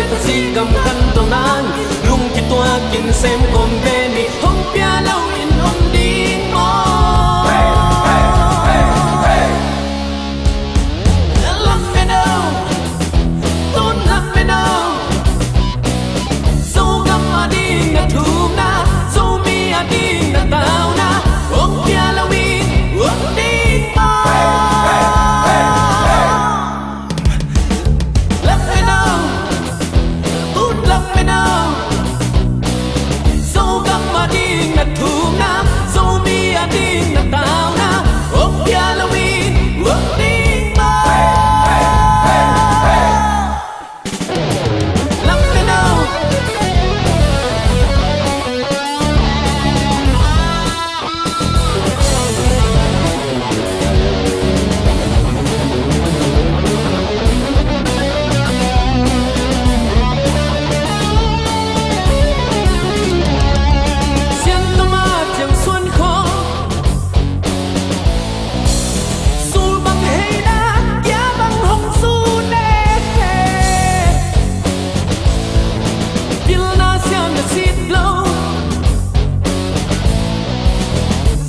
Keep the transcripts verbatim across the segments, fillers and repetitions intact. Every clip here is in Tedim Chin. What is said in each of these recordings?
Khazih gam kan dong nang, lungkituakin sem khawm ve ni, hong pia loin om ding maw? Lam meno, tun lam meno. Zogam ading na thumna, Zomi ading na tauna, hong pia loin om ding maw? Lam meno, tun lam meno. Zogam ading na thumna, Zomi ading na tauna, hong pia loin om ding maw? Lam meno. Siangtho mah ciang suan khawm, sul bang heina, kia bang hong sun e. Pilna siam na sit lo,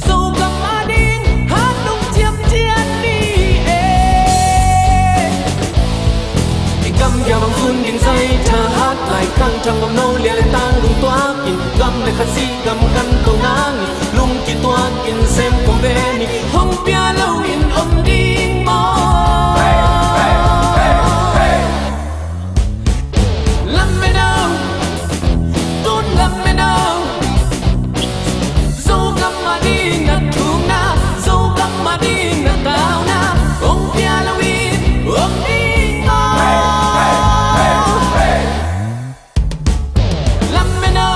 Zogam ading hat nung ciam cian ni e. I gam kia bang sun ding zai thahat lai, Thang Thang bang no lia le tang lungtuakin, gam le Khazih gam kan to nang, lungkituakin sem khawm ve ni, hong pia loin om ding maw? Lam meno, tun lam meno. Zogam ading na thumna, Zogam ading na tauna, hong pia loin om ding maw? Lam meno,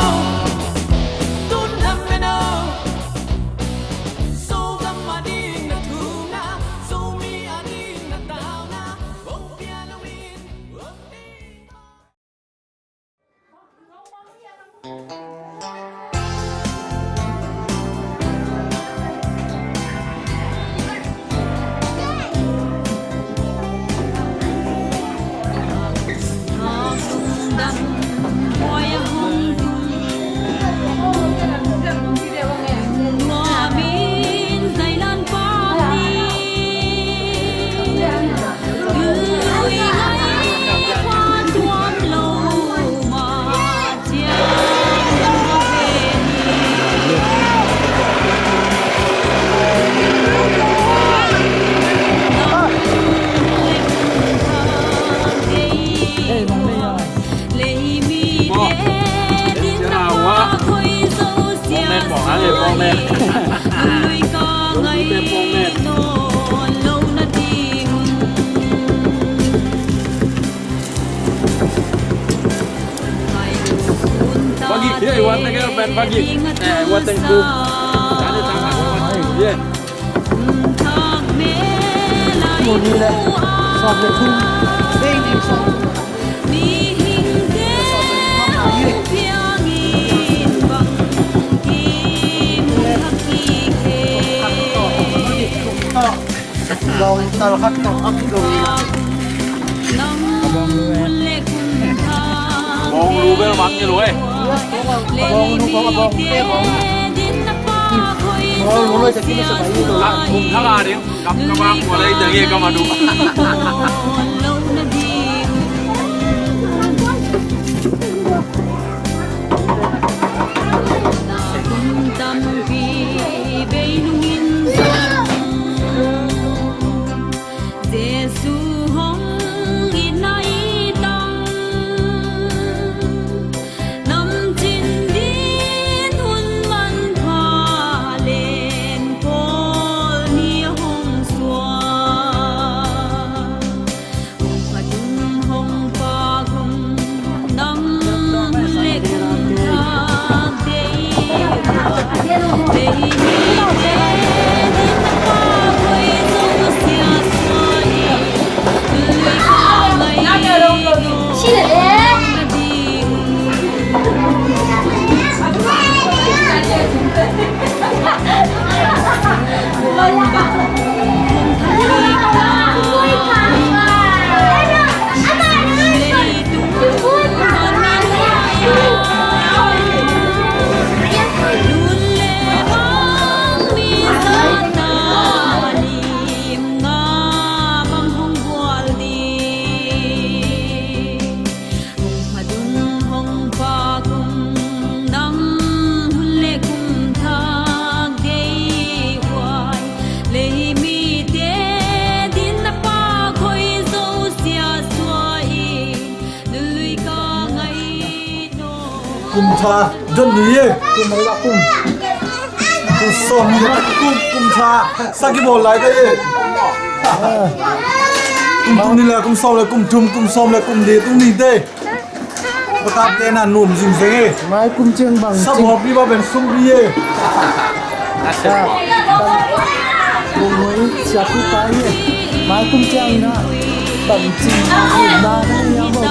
tun lam meno. Zogam ading na thumna, Zomi ading na tauna, hong pia loin om ding maw? Pagi, ya, iwan na kaya pen pagi. Eh, iwan tengku. Kani tama, iwan tengku, ya. Muni le sawm le thum. Ding ding sawm. Bawng tal khat tawh a kilawm. Bawng lu bel mang ni lo eh. Bawng lu bawng bawng te bawng. Bawng lu lo te kini sa bai lo. Kum thang a ding. Kam ka bang ko lai te nge ka ma du. Tampi bei nungin zong Jesu hong itna i tang, namcin din hun manpha len pawl ni a hong suak. Hong phat un hong pak un nang le kum thak dei. Dei ni dei Pha, John ni e. Kum mai ba kum. Kum sawm ni kum, kum pha. Sa kibawl lai ka e. Kum thum ni le kum sawm le kum thum, kum sawm le kum li tung ni te. Patap te na num zing zing e. Mai kum ciang bang. Sa bawl pi ba ben sum pi e. Mai kum ciang na. Tam cing na na ya mo.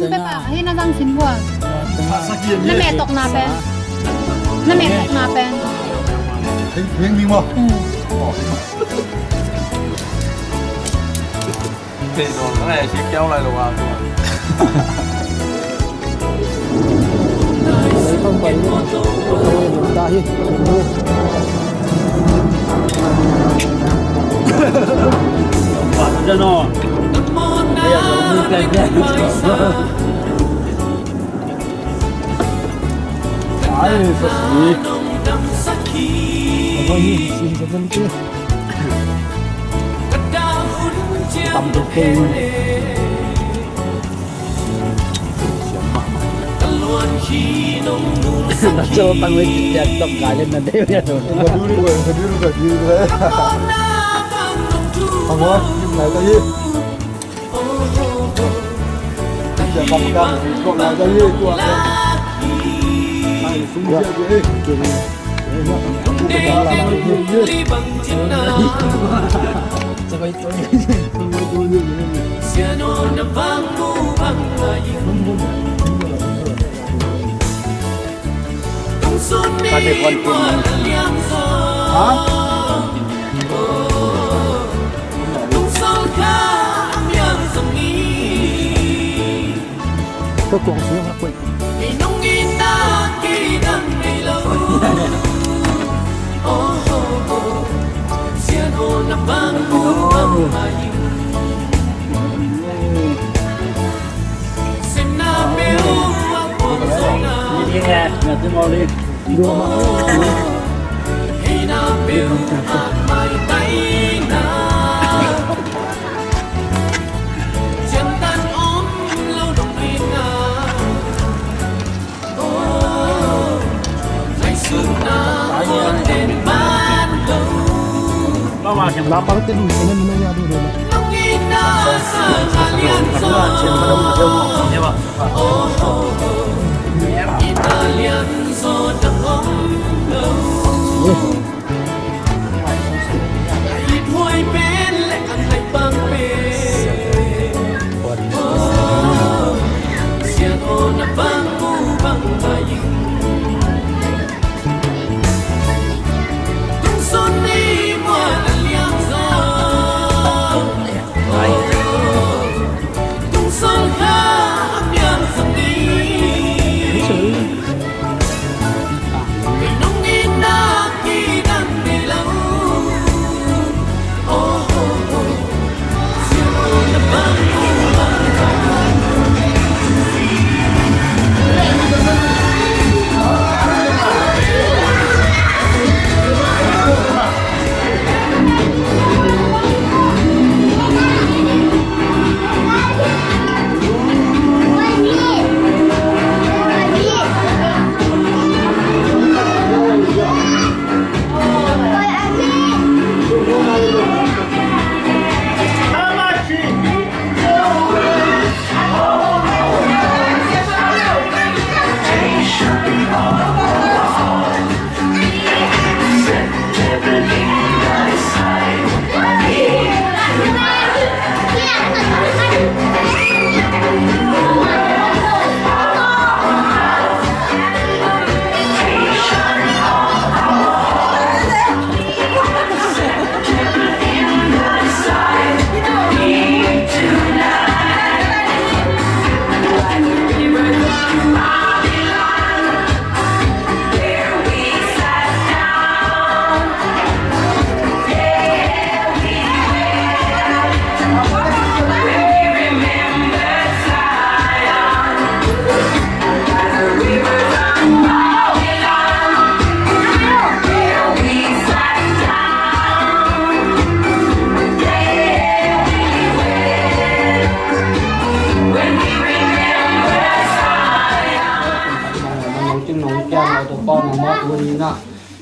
Pepa, hei na zang sin bua. Na meh tokna pen. Na meh tokna pen. Heng, heng ding maw? Hmm. Thei dawn a ngai si kiau lai lo a. Ai, sa si. Abo hi, si sa si. Tam tuk keng. Na col tang le kitiak tawh kai le na deu ya tu. Ka duri ko, ka duri ko, duri ko. Ang wa, nai ta hi. Ka kuang siang a kuai. Lapang te lu, ina lu ya du du.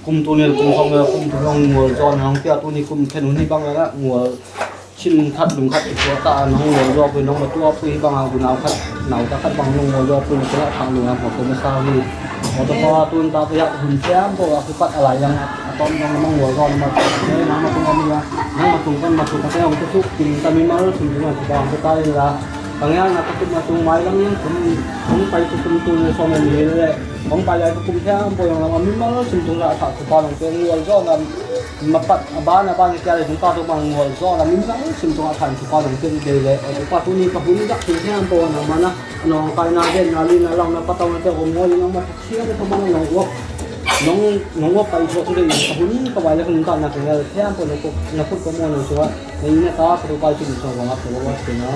Kum tul nih kum khawng kum tul hong ngual zaw nong pia, tuni kum khen hun hi bang a ngual chin khat lung khat i tua ta nong ngual zaw pui nong ma tua pui hi bang a gunau khat nau ta khat bang nong ngual zaw pui na khat thang lung a hong tua masa hi. Hong tua pa tun ta pia hun siam ko a kipat a lai yang a tom nong nong ngual zaw nong ma tua nong ma tung a mi a nong ma tung kan ma tung ka te hong tua suk ting ta mi mal tung tung a kipa hong tua ta in la. Bang hang na ka kum a tung mailam in kum, kum pai tu kum tu le sawm le nih le, kum pai lai tu kum thiang pawh zong lam a mimal sim tungah a thah thupha nong pia gual zawh lam, mapat a ban a ban kia le tung ka tu bang gual zawh lam mimal sim tungah a thah thupha nong pia dei le, a thupha tu ni ka hun dak sim thiang pawh nang mana, a nawngkaina, genna, lina, launa, patauna te om gual in nang ma Siang le phamang nong uap, nong, nong uap pai suak dei, ka hun ka vai le hun ka na ka ngal thiam pawh na kut, na kut ka muan nong suak, na inn na ta ka tu kai cin suak bang a ka uap tina.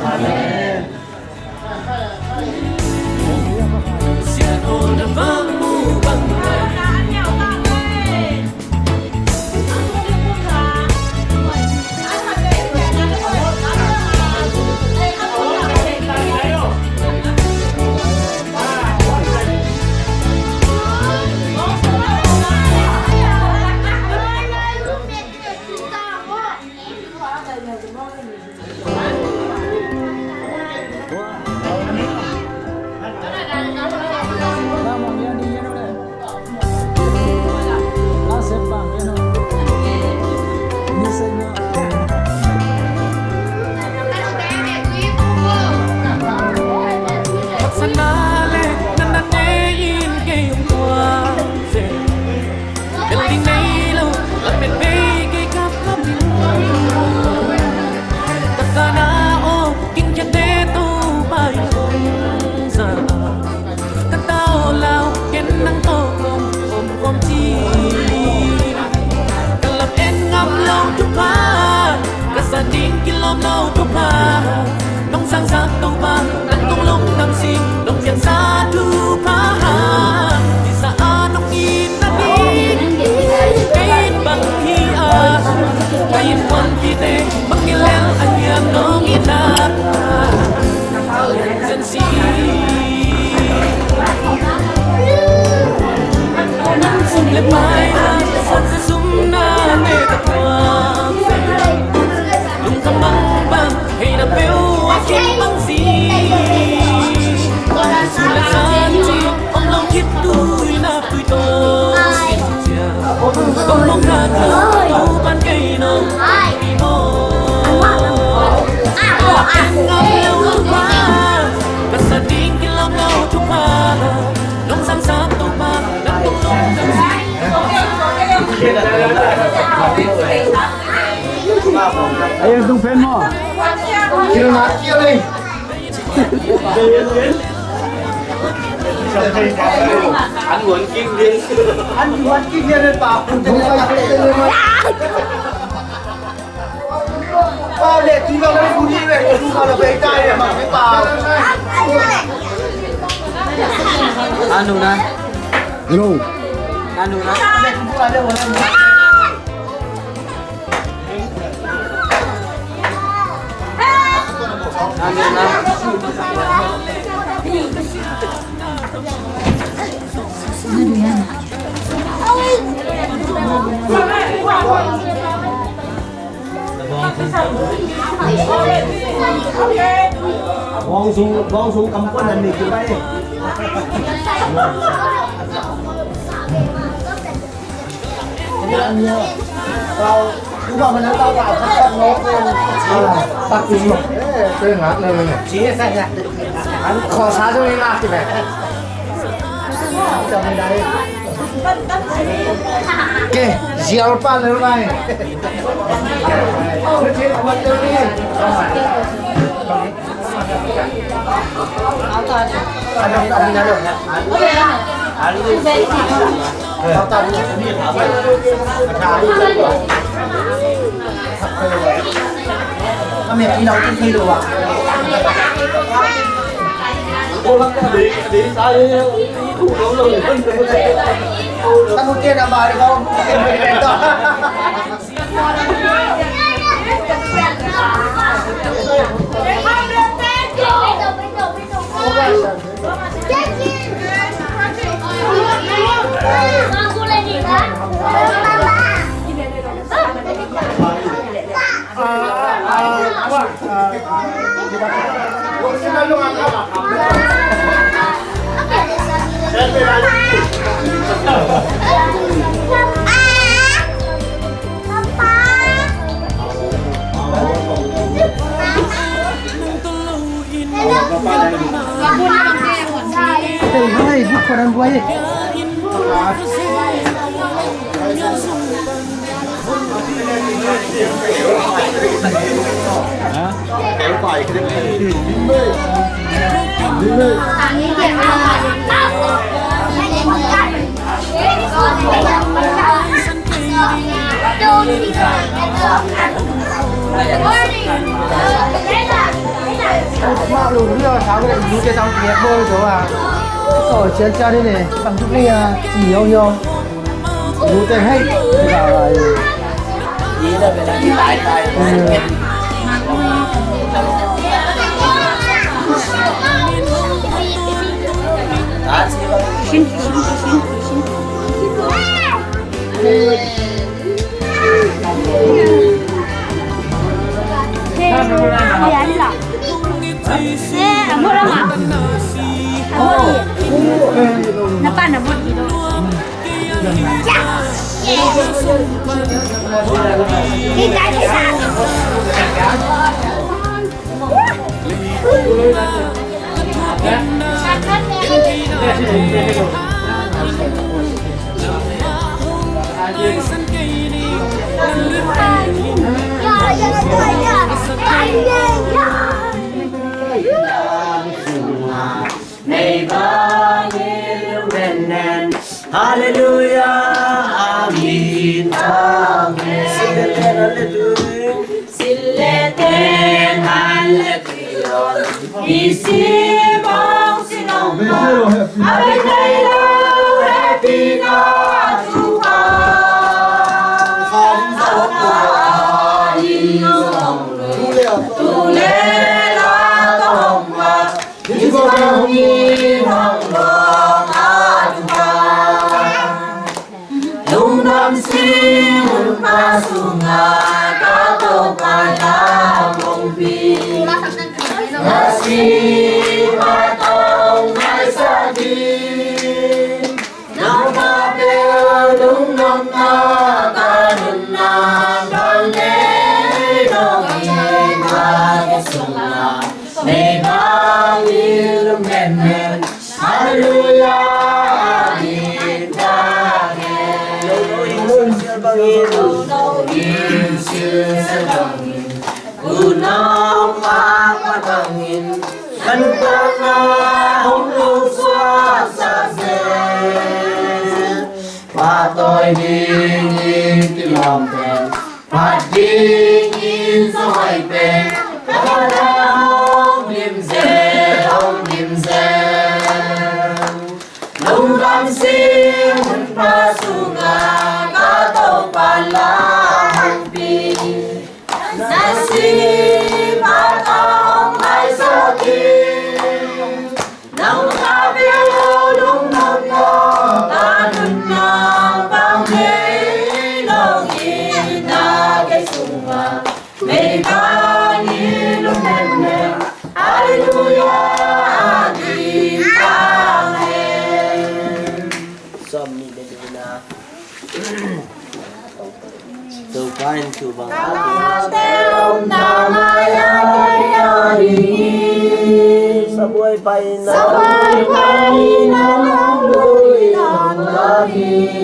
Amen. Ka tau lau ken nang tawh kong om kong ci. Ka lam en ngam lo thupha, ka sa ding kilawm lo thupha. Nong sangsak Topa, nang tong lungdam sing, nong piangsak thupha. Nisa a nong it na ding, ka it bang hi a, ka it puan kite, bang hi lel a hiam nong it na. Ayo, tung pen mo. Kil na kil ni. An huan kim lian. An huan kim lian pa. Pa le tu lo le bu ni le tu ma lo be ta le ma pa. Anu na. Hello. Anu na. Bawng sung, bawng sung kam puan an ni ki pai. Khua sa zong i ngak ti ve. Ke, zial pa le lai. Mah lu ria sang le lu te sang tiek bo zo a. Ko sia sia ni ne. Sang tu ni a. Ci yo yo. Lu te hei. Halleluia, amen. Amen. Silete, halleluia. Isi bang sinong ba, abe kailo happy na tuka. Tule la tong ba, isi bang sinong ba, tuka. Lungdam sing hun pa sungah ka Topa na hong pi. Nasip a tong mai sa di. Nang pa pe lungdam na ka nun na bang ne dong in ka ke sungah. Nei bang in lungdam ne. Halleluia, amen. Bangin, bangin, bangin. Unau papa bangin. Kan papa hong lu suasa se. Patoi dingin kilawm pen. Phat dingin zong hoih pen, ka tha hong lim zel, hong lim zel. Lungdam sing hun pa sungah, ka Topa la hong pi. Nasip a tong mai sa di. Nang ka bia lungdam na, ka nunna bang hei nong in na kei sungah. Mei bang in lungdam na, halleluia, a di bang hei. Som ni de dina. Topa in thu bang a sabuai paina, sabuai paina,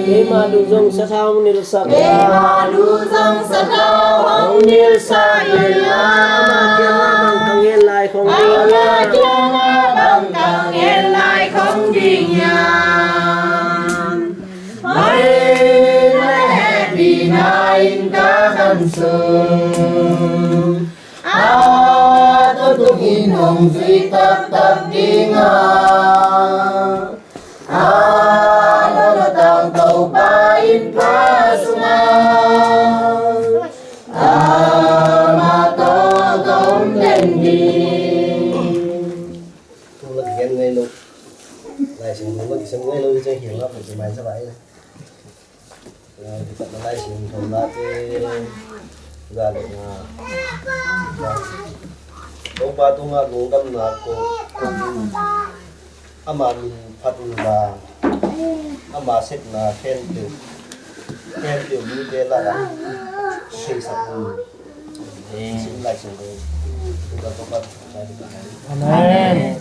keima lu zong sa thau nilsak, keima lu zong sa thau nilsak, ama kiangah bang ka ngen lai khong ding, ama kiangah bang ka ngen lai khong ding hiam. Mai na hehpihna in ka khan sung, a tutung in hong zui taktak ding a, a lawlawtang Topa in pha sungah, amah tawh ka om den ding. Thu la kikhen ngei lo. Lai Siangtho la kisem ngei lo, i ciang hiam la, pai ci mai sa lai. Kitatna Lai Siangtho la te. Ga le nga. Topa tungah lungdamna ko, ko in. Ama min phat in la. Ama sepna khempeuh, khempeuh mite lakah theisak un. Sim Lai Siangtho. Amen.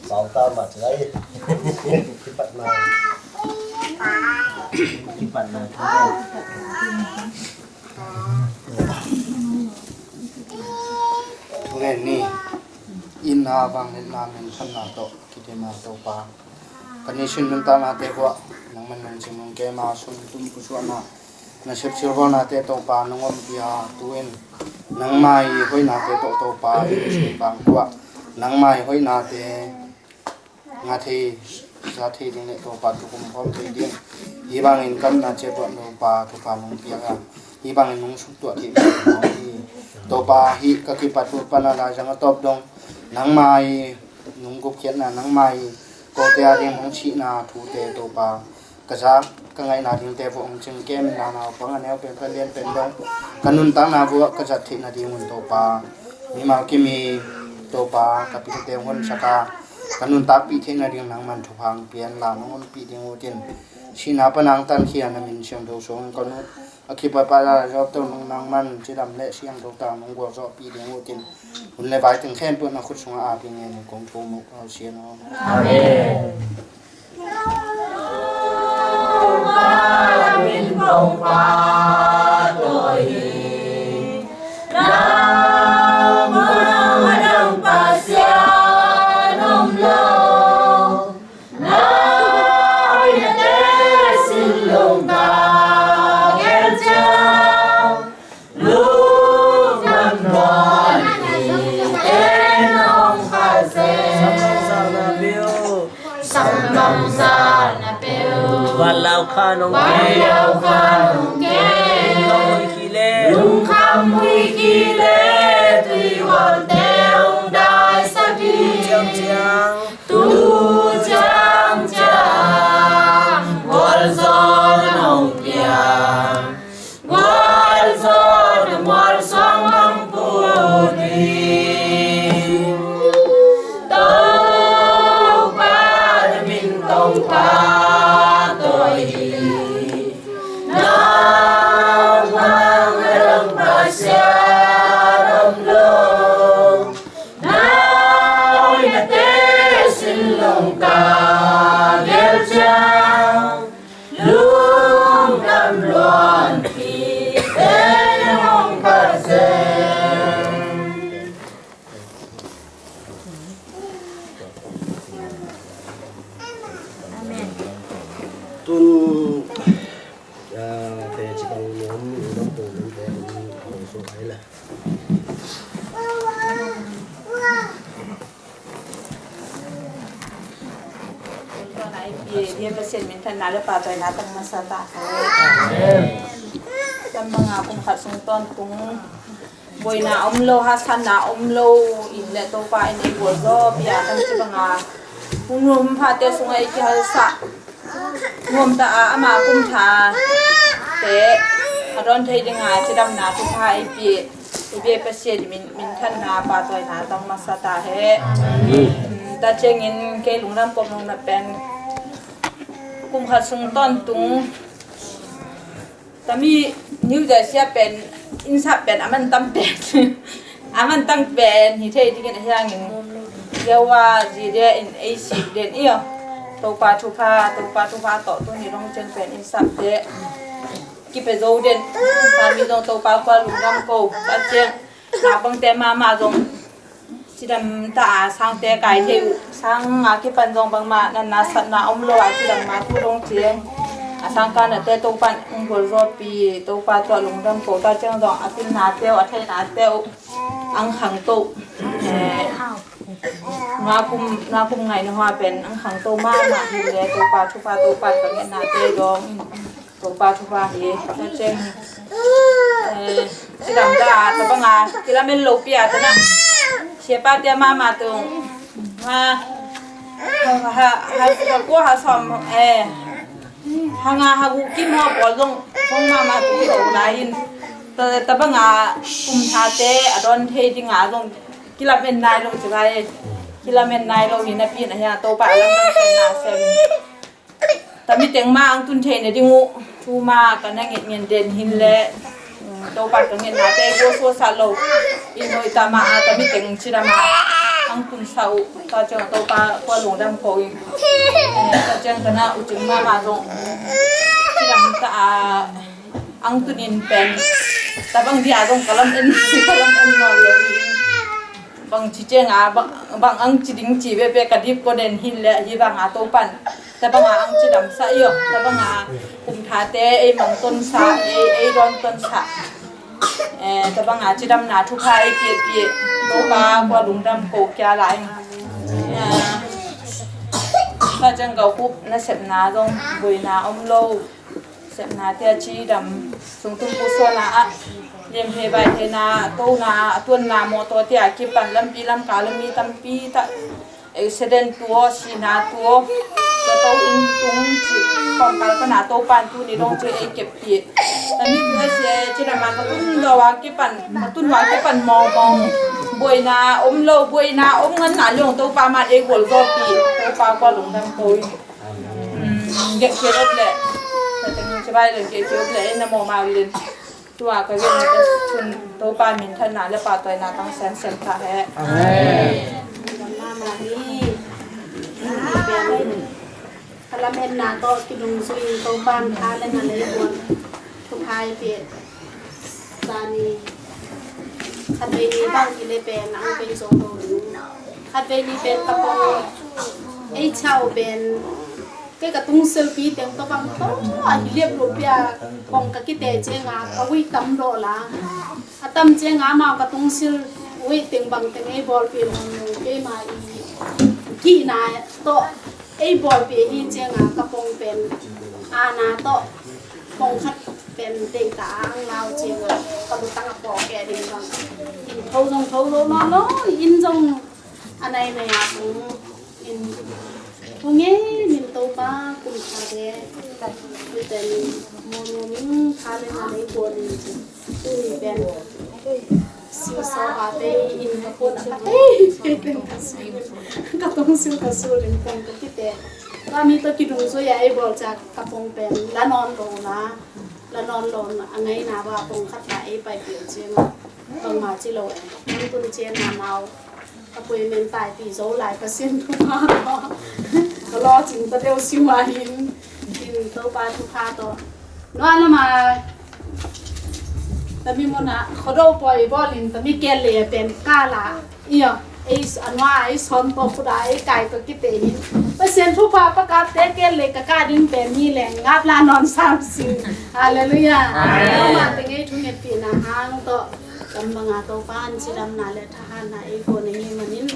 Pau ta mah ci lai. Kipat na. Kipat na. Thungen ni. Itna, vangliatna, minthanna tawh kidim a, Topa, ka nisim nuntaknate vuah nangman nong cing nong kem a, sum tum pusuahna, nasep silvolnate Topa nong ompih a, tu-in nangmah ii hoihnate tawh Topa i sum bang kuah, nangmah ii hoihnate ngah thei, za thei ding le Topa tukum khawm thei ding, hih bangin ka nuntakna ciat vuah Topa thupha nong piak a, hih bangin nong suktuah theih mah hi. Topa, hih ka kipat uh pan a laizang a tawp dong nangmah ii nong gupkhiatna, nangmah ii kote a ding nong sihna thute Topa, ka za ka ngaihna dingte vuah hong cing kem in la, naupang a neu pen, a lian pen dong ka nuntakna vuah ka zat theih nadingun Topa, mimal kim ii Topa ka pilte hong honsak a, ka nuntakpih theih nading nangman thupha hong pia in la, nong ompih ding uh cin, sihna pan a hong tankhia na min siangtho suangin ka nung a kipat pan a zawhto nung nangman cidam le siangtho tawh nong gualzawhpih ding uh cin, hun le vai teng khempeuh na khut sungah a pi ngen in kong thum uh, Pasian aw. Amen. Van lau kha nong kei. Van lau kha nong kei. Lungkham huih khi le. Lungkham huih khi le. Tuihualte hong daisak hi. Tu ciang ciang. Tu ciang ciang. Gualzawhna hong piang. Gualzawhna mualsuang hong put hi. Topa na min kong phat hi. Nang bang a dang Pasian om lo. Na hoihnate sin lungka gel ciang. Lungdam luanpi te hong phat zen. Amen. Tun, ah, te ci bang nuam, lungdam tung nuam te, hong suak ai la. Tua na i pia, dia Pasian minthanna le pahtawina tang masa ta. Amen. Tam banga kum khat sung tawntung buaina om lo, haksatna om lo in le Topa in ei gualzawhpih a, tam ci banga hong nuam phate sungah ei kihalsah nuam ta a, ama kum thate a dawn thei dinga cidamna thupha ei pia, ei pia Pasian min, minthanna pahtawina tang masa ta hen. Mm, ta ciangin kei lungdam kawm nong na pen kum khat sung tawntung tami New Jersey a pen innsap pen a man tam pen a man tang pen hi thei dingin a hiangin Jehovah Jireh in ei sik den i aw. Topa thupha, Topa thupha tawh tuni dong ciang pen innsapte kipia zo den. Tami zong Topa kua lungdam ko. Ka ciang naupangte mahmah zong cidam ta a, sangte kai thei uh. Sang a kipan zong bangmah natna satna om lo a cidam ma tu dong ciang a sangkanate Topa in hong gualzawhpih, Topa tua lungdam ko. Ta ciang zong a pilnate uh, a theinate uh ang khangto. Eh, na kum, na kum ngaihna hua pen ang khangto mahmah hi le Topa thupha, Topa ka ngetnate dong in Topa thupha hi. Ka ceng, eh, cidam ta a, ta banga kilamen lopi a, ta na siapa tia mahmah tung ha, ha, ha, ha, ha, kua ha som, eh, hanga ha gu kim ho pawl zong zong mahmah tu lo lai in ta, ta banga kum thate a dawn thei dinga zong kilamen nai lo ci lai. Kilamen nai lo hi napi in a hia Topa a lam dang sem na sem. Tami teng ma ang tun thei na ding uh thu ma ka na ngen ngen den hin le, um, Topa ka ngetnate i gualsuasa lo. I noi tama a tami teng cidam a ang tunsa uh. Tua ciang Topa kua lungdam ko in. Tua ciang ka na uh cing mama zong cidam ta a ang tunin pen tabang dia zong ka lam en ka lam en nawn lo in. Bang ci ciang a bang, bang ang ci ding ci veve ka dip ko den hin le hi bang a Topan tabang a ang cidamsa io, tabang a kum thate ei mang tonsa, ei, ei don tonsa. Eh, tabang a cidamna thupha ei piapia. Topa kua lungdam ko kia lai. Eh, ka jang gau kup na sepna dong boina om lo. Sepna tia cidam sungtum pusuana ah liamhe baitheina tona a tuanna mawtaw tia kipan lampi lamka lami tampi tak accident tuaw, sina tuaw, ka to in tung ci pawngkal pana to pan tuni dong ci ei kep pi. Tami tu a sia ci dama ka tun lo a kipan, ka tun wa kipan mawng mawng. Buaina om lo, buaina om ngan na liong to pa man ei gual zo pi. To pa kua lungdam ko in. Gek kiat op le. Ka tengin ci bai le gek kiat op le ei na mawng mau lin. Tua ka gen na ka sun Topa minthanna le pahtawinak tang semsem ta he. Amen. Ka lametna tawh kidungzui Topa in tha le na lei buan. Thupha i pia zani. Khatvei ni bang i le pen ang pei zo lo. Khatvei ni pen ka pong ei chau pen Kei ka tungsilpi teng tawh bang tawh a hi liap lo pia kong ka kite cianga ka uih tam dawh la. A tam cianga amau ka tungsil uih teng bang teng ei bawlpi lungnu keima i kihna tawh ei bawlpi hi cianga ka pong pen ana tawh kong khat pen deihta a ang lau cianga ka lutang a pawh keh ding bang in tho zong tho lo nawn lo in zong a nai nai a kong in Hu ngei nin Topa kum thate. Tuten mun mun tha le na lei kua nin tuni pen siusaw a tei in ka pun a ka tei tei teng ka sul ka tong sil ka sul in pong ka kite. Ka mi to kidung zui a ei bol ca ka pong pen la non lo na la non lo na a ngai na ba pong khat na ei pai pil cing. Bangma ci lo e. Nang tun cian na nau. Ka pui men taipi zo lai Pasian thupha. Ka lawcing ta deuh si mah hin. In Topa thupha tawh. Nua lama. Tami muna khodo poi bawlin tami kel le pen kala. Iyo. Ei anua ei son to kuda ei kai to kite hin. Pasian thupha pakate kel le ka ka ding pen mi leng ngap la non sam sin. Hallelujah. Amen. Nua ma te ngei thu nge pi na hang to. Kam banga Topan cidamna le thahatna ei ko na hi manin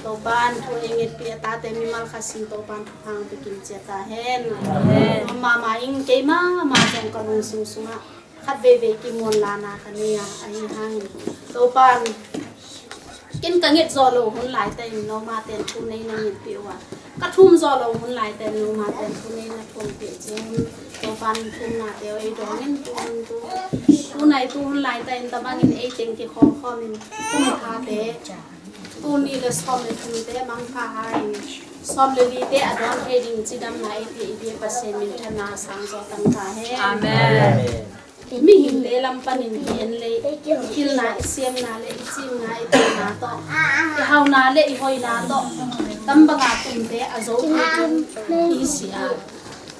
Topan thu ei ngetpih a tate mimal khat sin Topan thupha hong pia kim cia ta hen. Amen. Mama in keima ma zong ka lung sung sungah khat veivei kimuan lana ka nei a ahi hangin Topan ken ka nget zawh lo hun laite in noma ten thu nei na ngetpih uh a Ka thum zaw lo hun lai ten numa ten tu nei na thum pih cin. Topan thumna te ei dawngin tu hun tu tu nai tu hun lai ten tabangin ei teng kikhawm khawmin kum thate tuni le sawm le thumte mangpha hai sawm le lite a dawn thei ding cidamna ei pia i biak Pasian minthanna sang zaw tang ta hen. Amen. Mihingte lam panin i en le i pilna i siamna le i cimna i tuina tawh i hauna le i hoina tawh tam banga tumte a zo i hi si a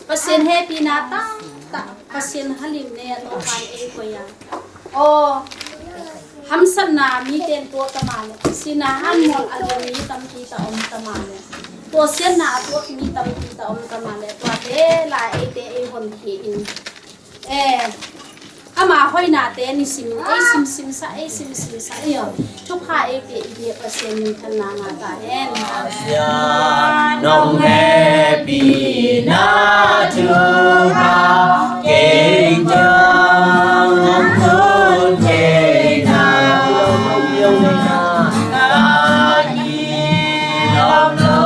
Pasian hehpihna taktak Pasian halimna a tawh pan ei koih a aw hamsatna mite in tuah tama le sina hanmual a lian mi tampi ta om tama le tuahsiatna a tuah mi tampi ta om tama le tuate lai eite ei hon hi in Eh, ama hoinate nisim ei simsim sa ei simsim sa ei om thupha ei pia i biak Pasian minthanna ngah ta hen. Nong hehpihna thupha kei tawh nong tun theihna ka kilawm lo.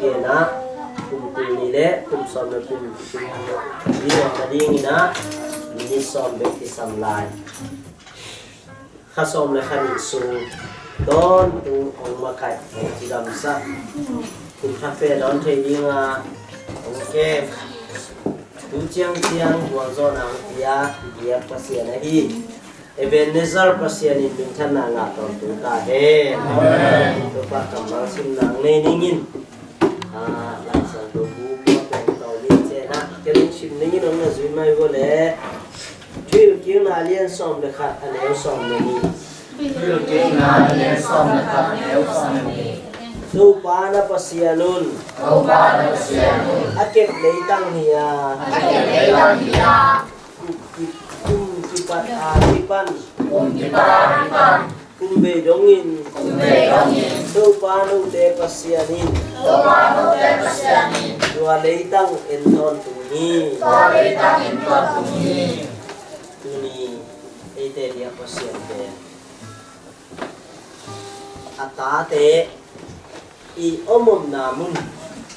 Amen. Kum tul nih le kum sawm le kum nih a dingin ah minit sawm bek kisam lai. Kha sawm le kha nih sung tawntung hong makaih, hong cidamsak, kum thak pen dawn thei dingin hong kem. Tu ciangciang gualzawhna hong pia biak Pasian ahi Ebenezer Pasian in minthanna ngah tawntung ta hen. Amen. Topa kammal simna hong nei ning in. Ah, Lai Siangtho bu kua pen tawh ning ci-in ah, ken hong sim ning in, hong na zui mai vua leh. Thuhilhkikna a lian sawm le khat, a neu sawm le nih. Thuhilhkikna a lian sawm le khat, a neu sawm le nih. Topa na Pasian un. Topa na Pasian un. A kep leitang hi a. A kep leitang hi a. Kum ki-, kum kipat a kipan. Kum kipat a kipan. Kum bei dongin. Kum bei dongin. Topa note Pasian in. Topa note Pasian in. Tua leitang en tawntung hi. Tua leitang en tawntung hi. Tuni eite biak Pasian pen a tate i om omna mun,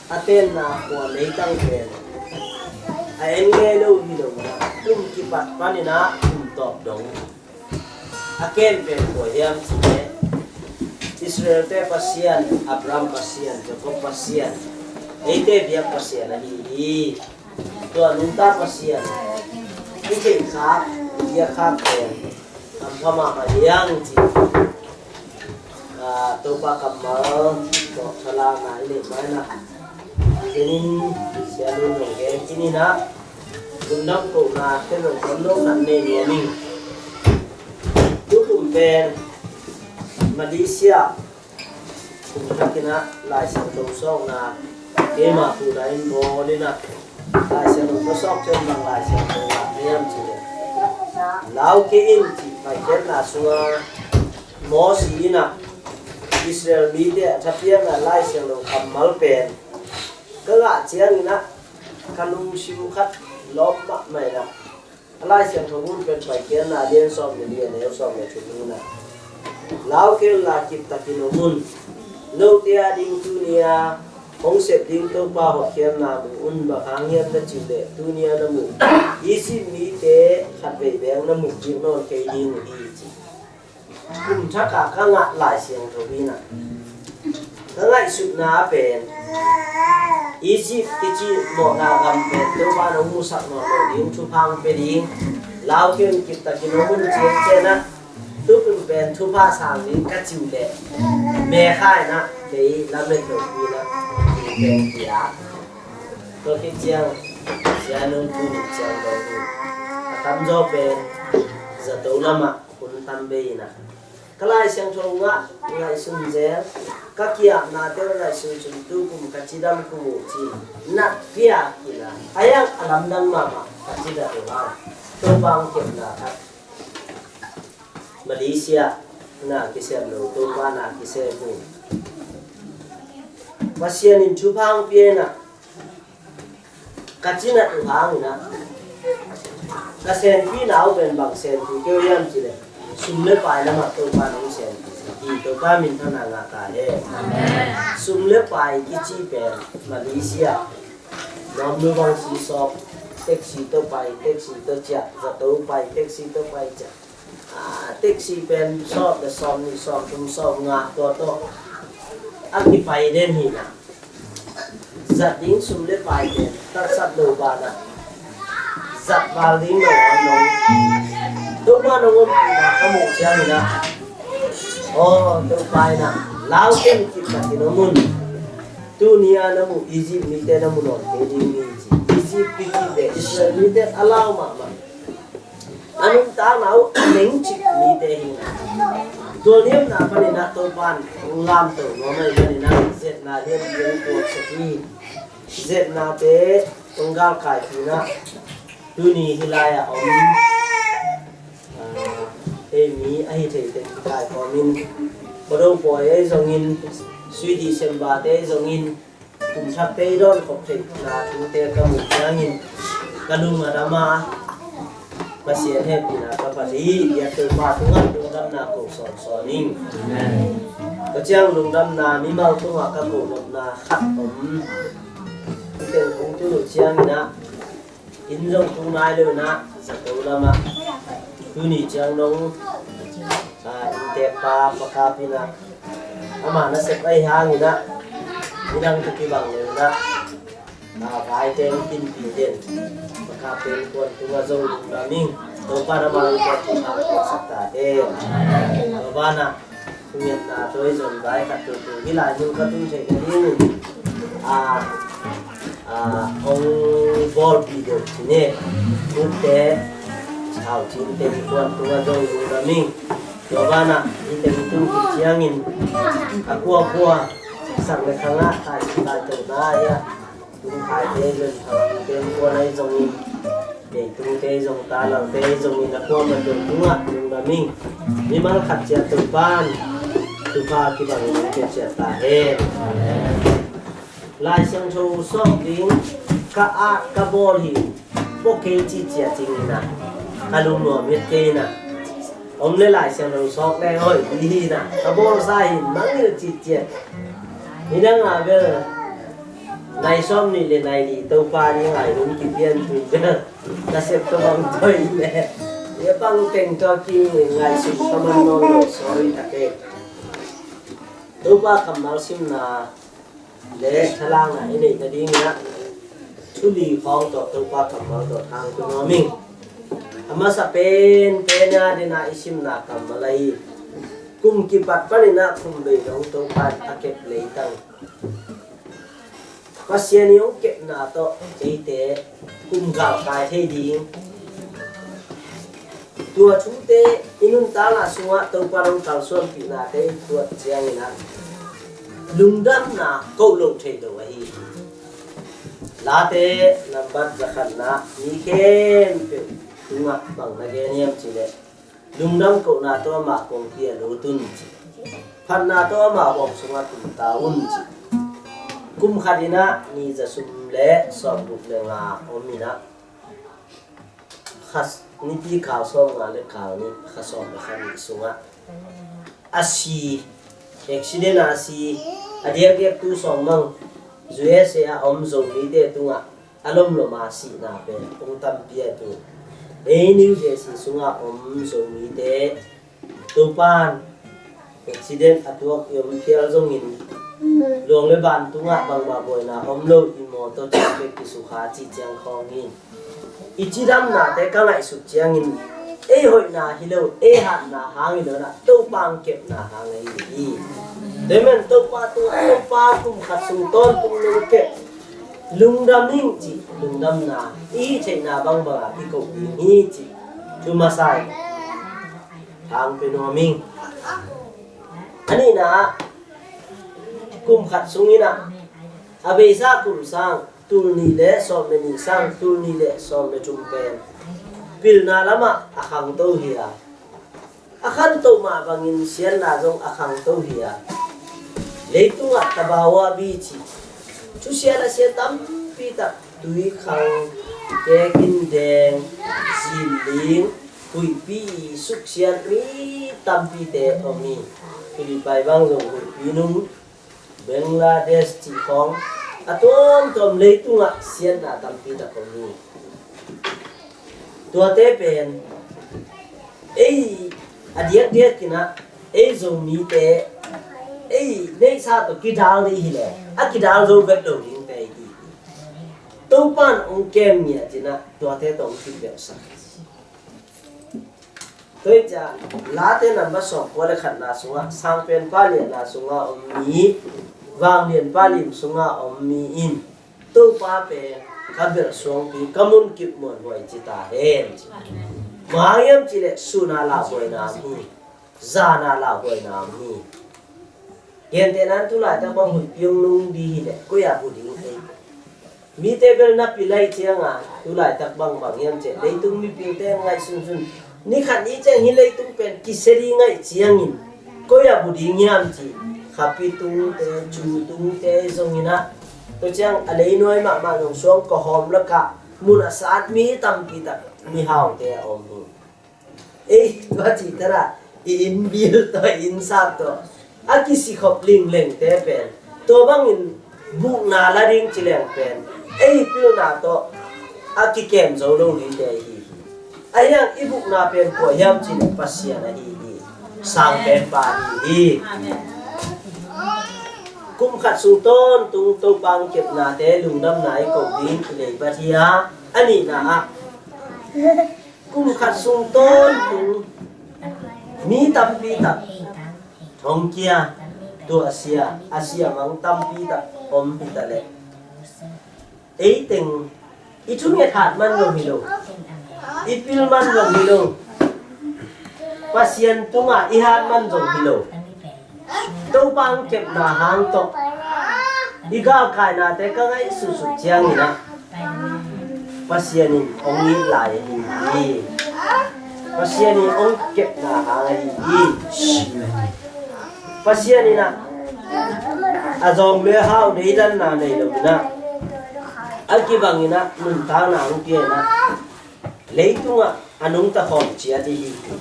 a tenna khua leitang pen a en ngei lo hi lo in ah, kum kipat panin ah kum tawp dong. A kem pen kua hiam cih leh Israel-te Pasian, Abraham Pasian, Jacob Pasian, eite biak Pasian ahi hi. Tua nungta Pasian i theihkhak, i biakkhak pen hampha mahmah hi hang cih, ah, Topa kammal tawh thalakna i neih ma-in ah, ke'n in Sia Lun zong gen khin in ah, lungdam kohna ken zong hong lo khat nei nuam ing. Tukum pen Malaysia kum thak in ah Lai Siangtho sawkna keima tuu lai in bawl in ah, Lai Siangtho ka sawk ciang bang Lai Siangtho ngah na hiam cih leh, Lau Kei In cih Paikhiatna sungah Moses in ah Israel mite a thapiakna Lai Siangtho kammal pen ka ngah ciangin ah ka lungsim khat lawp mahmah in ah, a Lai Siangtho mun pen Paikhiatna a lian sawm le li, a neu sawm le thum in ah, Lau kei un la, kiptakin om un. Note a ding tuni-a hong sep ding Topa hotkhiatna mu un. Bang hang hiam na cih leh, tuni-a na muh Egypt mite khatvei bek na mu kik nawn kei ding uh hi, ci. Kum thak a ka ngah Lai Siangtho in ah, ka ngaihsutna pen Egypt kici mawhna gam pen Topa in hong musak nawn lo ding, thupha hong pia ding, Lau kei un, kiptakin om un, ci-in ah, tukum pen thupha sang ding ka cih leh, mekha in ah kei lamet lo pi in ah, pen pia. Tua khit ciang Sia Lun tu nih ciang dong uh, a tamzaw pen zato lamah hun tam bei in ah, ka Lai Siangtho ngah ngaihsun zel, ka ki-apnate ngaihsun cun tukum ka cidam kum uh, ci-in ah piak in ah, a yang a lamdang mahmah ka cidam uh hang. Topa hong kepna khat, Malaysia na kisem lo, Topa na kisem uh. Pasian in thupha hong pia in ah, ka cinat uh hangin ah, ka senpihna uh pen bang senpih kei uh hiam cih leh, sum le pai lamah Topa in hong senpih hi. Topa minthanna ngah ta hen. Amen. Sum le pai kici pen Malaysia, nuamnu bang si sawp, taxi tawh pai, taxi tawh ciah, zato pai, taxi tawh pai ciah. Ah, taxi pen sawm le sawm nih, sawm thum, sawm nga, tua tawh a kipai den hi na. Zat ding sum le pai den tatsat lo banah zat val ding lo an nong Topa nong om na ka muh ciang hi na. Aw Topa hi na, lau ken kip takin om un. Tuni a na muh Egypt mite na mu nawn kei ding hi ci. Egypt pi kip le Israel mite a lau mahmah. A nuntakna uh a neng cik mite hi na. Tua niamna panin ah Topan hong lamto nuam ahih panin ah zetna lian lian tuaksak hi. Zetnate hong galkai khin ah tuni hih lai-ah om, ah, ei mi ahi thei teng kikaikhawm in, Khuado pawi ahi zongin, Sui December-te ahi zongin, kum thakte i dawn khop theihna thute ka muh ciangin ka lung a dam a, Pasian hehpihna ka phat hi. Biak Topa tungah lungdamna ko sawnsawn ing. Amen. Tua ciang lungdamna mimal tungah ka ko nopna khat om. Hih teng kong tun uh ciangin ah inn zong tu nai lo in ah zato lamah tuni ciang dong, ah, innteekpa Pa Kap in ah ama nasep ahi hangin ah midang tawh kibang lo in ah, ah, vaite hong pinpih den. Pa Kap pen kuan tungah zong lungdam ing. Topa in ama innkuan tungah hong kuansak ta hen. Tua banah thungetna tawh i zon vai khat tutu hih lai mun ka tun theih nadingin, a, a, hong bawlpih deuh ci ni. Tutte Cau Cin te kuan tungah zong lungdam ing. Tua banah hih teng tung khit ciangin a kuakua sak le khangah tai, tai tawh na hi a, tung khaite zon khangah kuan ahi zongin, Leitungte zong, talaute zong in a kuamah tuan tungah lungdam ing. Mimal khat ciat Topan thupha kibang in hong ciat ta hen. Lai Siangtho sawk ding ka at ka bawl hi, bawk kei cih ciat cing in a, ka lungnuam het kei in a, om le Lai Siangtho sawk le hoih ding hi in a, ka bawlsa hi, mangngilh cih ciat. Nidang a bel nai sawm nih le nai li Topa ding a i hun kipian tui bel nasep tawh bang tawh i le, i a bang teng tawh kingaihsut ka man nawn lo, sorry tak e. Topa kammal simna le thalakna i neih nading in a, thu li khawng tawh Topa kammal tawh thangpi nuam ing. A masa pen pen a ding a i simna kammal ahi, kum kipat panin a kum vei dong Topa in a kep leitang Pasian i hong kepna tawh eite kum galkai thei ding. Tua thute i nuntakna sungah Topa in hong kalsuanpihnate i tuat ciangin a, lungdamna koh loh theih lo ahi hi. Late nambat zakhatna, mi khempeuh tungah bang na gen hiam cih leh, lungdam kohna tawh amah kongpi ah lut un ci. Phatna tawh amah huam sungah tum ta un ci. Kum khat in a ni za sum le sawmguk le nga om in a, kha, nipi kal sawmnga le kal nih, kha sawm le kha nih sungah a si, accident a si, a diakdiak tu sawm mang U S A a om Zomite tungah a lomlom a sihna pen hong tampi a tu. Ei New Jersey sungah om Zomite Topan accident a tuak i om phial zongin, luang le ban tungah bangmah buaina om lo, i mawtaw cih pek kisukha cih ciang khawng hi. I cidamnate ka ngaihsut ciangin, ei hoihna hi lo, ei hatna hang hi lo in a, Topa hong kepna hang ahi hi. Tua ahih manin Topa tungah, Topa kum khat sung tawntung nong kep, lungdam ing cih lungdamna i hih theihna bangbang a i koh ding hi cih thu masa in thangpi nuam ing. A nihna ah, kum khat sung in a, a beisa kum sang tul nih le sawm le nih sang tul nih le sawm le thum pen pilna lamah a khangto hi a, a khantoh mah bangin siatna zong a khangto hi a, leitungah tabawa bi cih thusia nasia tampi tak, tuikhang, kekin deng, zinling, huihpi i suksiat mi tampite om hi. Philippi bang zong huihpi nung, Bangladesh cih khawng a tuamtuam leitungah siatna tampi tak om hi. Tuate pen ei a diakdiak in a, ei Zomite, ei neihsa tawh kidal ding hi leh a kidal zo vet lo dingte hi. Topa'n hong kem ngiat in ah tuate tawh hong kibelsak. Tua hi ciang Late number sawmkua le khatna sungah, Sang Penpa lianna sungah om mi, Vanglianpa lim sungah om mi in, Topa pen ka belh suangpi, ka munkip muanhuai ci ta hen. Bang hang hiam cih leh sun a lauhuaina om hi, zan a lauhuaina om hi. Gentehna in tulaitak bang huihpi hong nung ding hi leh koi ah bu ding ei. Mite bel napi lai ciangin tulaitak bang bang hiam cih leh leitung mipilte ngaihsunsun, ni khat ni ciang hih leitung pen kisia ding ahih ciangin koi ah bu ding hiam cih khapi tungte, cu tungte zongin ah, tua ciang a leinuai mahmah zong suang kawhawm lakah mun a sat mi tampi tak mihaute a om hi. Ei, tua cih tak ah i inn bill tawh, i inn sap tawh a kisikhop linglengte pen, tua bangin bukna la ding ci leng pen ei pilna tawh a kikem zo lo dingte ahi hi. Ahi hang i bukna pen kua hiam cih leh Pasian ahi hi. Sang Penpa ahi hi. Kum khat sung tawntung Topa hong kepnate lungdamna i koh ding i leibat hi a, a nihna ah kum khat sung tawntung mi tampi tak thong kia, tuahsia, a sia mang tampi tak om hi ta leh, ei teng i thunget hat man lo hi lo, i pil man lo hi lo, Pasian tungah i hat man zong hi lo. Topa hong kepna hang tawh i galkainate ka ngaihsutsut ciangin ah Pasian in hong it lai ahi hi. Pasian in hong kepna hang ahi hi. Pasian in ah a zawng le hau deidanna nei lo in ah, a kibangin ah nuntakna hong pia in ah, leitungah a nungta khawm ciat i hi hi.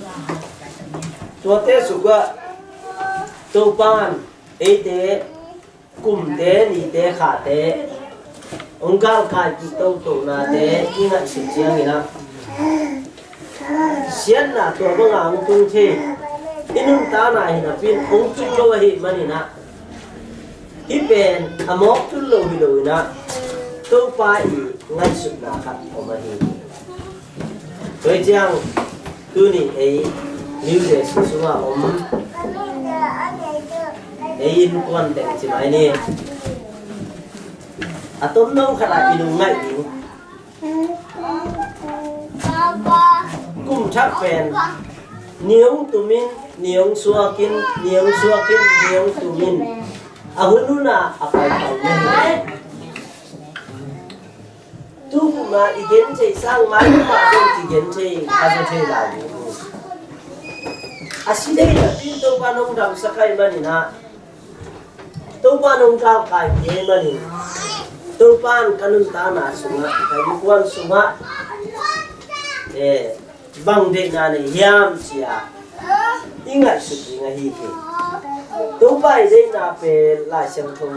Tuate sungah Topa'n eite kumte, nite, khate hong galkaipih totonate i ngaihsut ciangin ah, siatna tua banga hong tung thei, i nuntakna hi napi in hong tung lo ahih manin ah, hih pen a mawk tul lo hi lo in ah, Topa i ngaihsutna khat om ahi hi. Tua hi ciang tuni ei New Jersey sungah om ei innkuan teng ci mai ni. A tomno khat ah i lungngaih ding. Kum thak pen ni hong tumin, ni hong suakin, ni hong suakin, ni hong tumin, a hun hun ah a paipai na hi. Tu kum ah i gen thei sang mai kum ah zong kigen thei, a zaw thei lai ding hi. A si thei napi in Topa in hong damsak ahih manin ah, Topa in hong galkaipih ahih manin, Topa in ka nuntakna sungah, ka innkuan sungah, eh, bang deihna nei hiam ci-a i ngaihsut ding ahi hi. Topa i deihna pen Lai Siangtho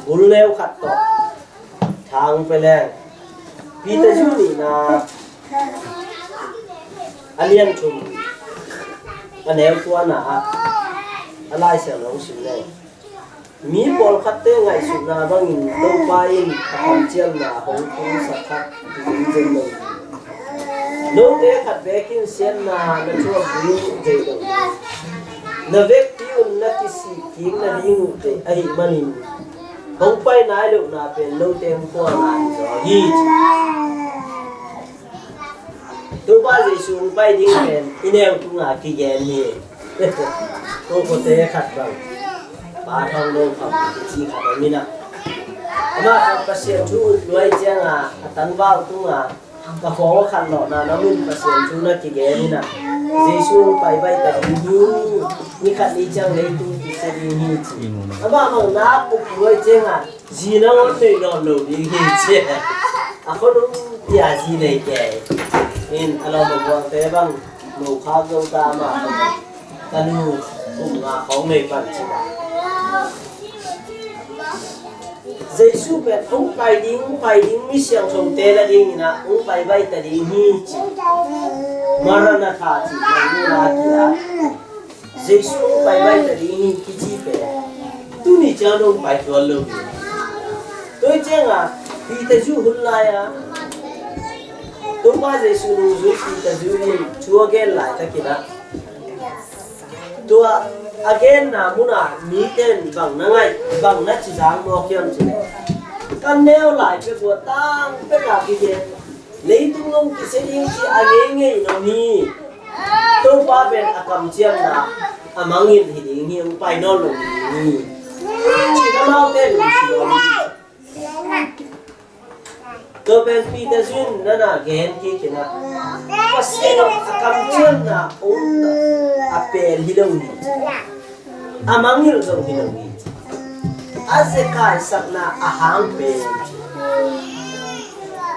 bul neu khat tawh thang pia leng, Peter zu nihna a lian thum a neu kuana ah a Lai Siangtho hong sim leng, mi pawlkhatte ngaihsutna bangin Topa in a kamciamna hong tungsak khat hi zenzen lo hi. Note khat beek in siatna na thuak ding deih lo hi. Na vekpi un na kisih kik nading uh deih ahih manin, hong pai nai lohna pen note hong puakna hi zaw hi. Topa Jesu hong pai ding pen i neu tunga kigen hi. Ko kote khat bang Pa Thang Lo Kham kici khat om in ah, amah khat Pasian thu ut lua cianga a tangval tunga, ka khua khat lawhna na min Pasian thu na kigen in ah, Jesu hong pai baih ta ding hi. Ni khat ni ciang leitung kisia ding hi ci. Amah bang na up lua cianga zi nangawn nei nawn lo ding hi ci. A khonung pia zi nei kei. In a lawm a guangte bang, no khak zo ta mah. Tanu kum nga khawng nei pan ci bang. Jesu pen hong pai ding, hong pai ding, mi siangthote la dingin ah hong pai baih ta ding hi ci. Maranatha ci, Maranatha ci a. Jesu hong pai baih ta ding hi kici pen tuni ciang dong pai tuan lo hi. Tua hi ciangah Peter zui hun lai-a Topa Jesu nungzui Peter zui in thu a gen laitakin ah, tua a genna munah mite in bang na ngaih, bang na cizang mawk hiam cih leh, kan neu lai pek uh a tang pek a kigen, leitung hong kisia ding ci a ngeingei in om hi. Topa pen a kamciamna a mangngilh hi ding hi, hong pai nawn lo hi ding hi, ci-in amaute in hong sim hi. Tua pen Peter zui in nana gen kik in ah, Pasian a kamciamna om a pel hi lo hi, a mangngilh zong hi lo hi, a zekai sakna a hang pen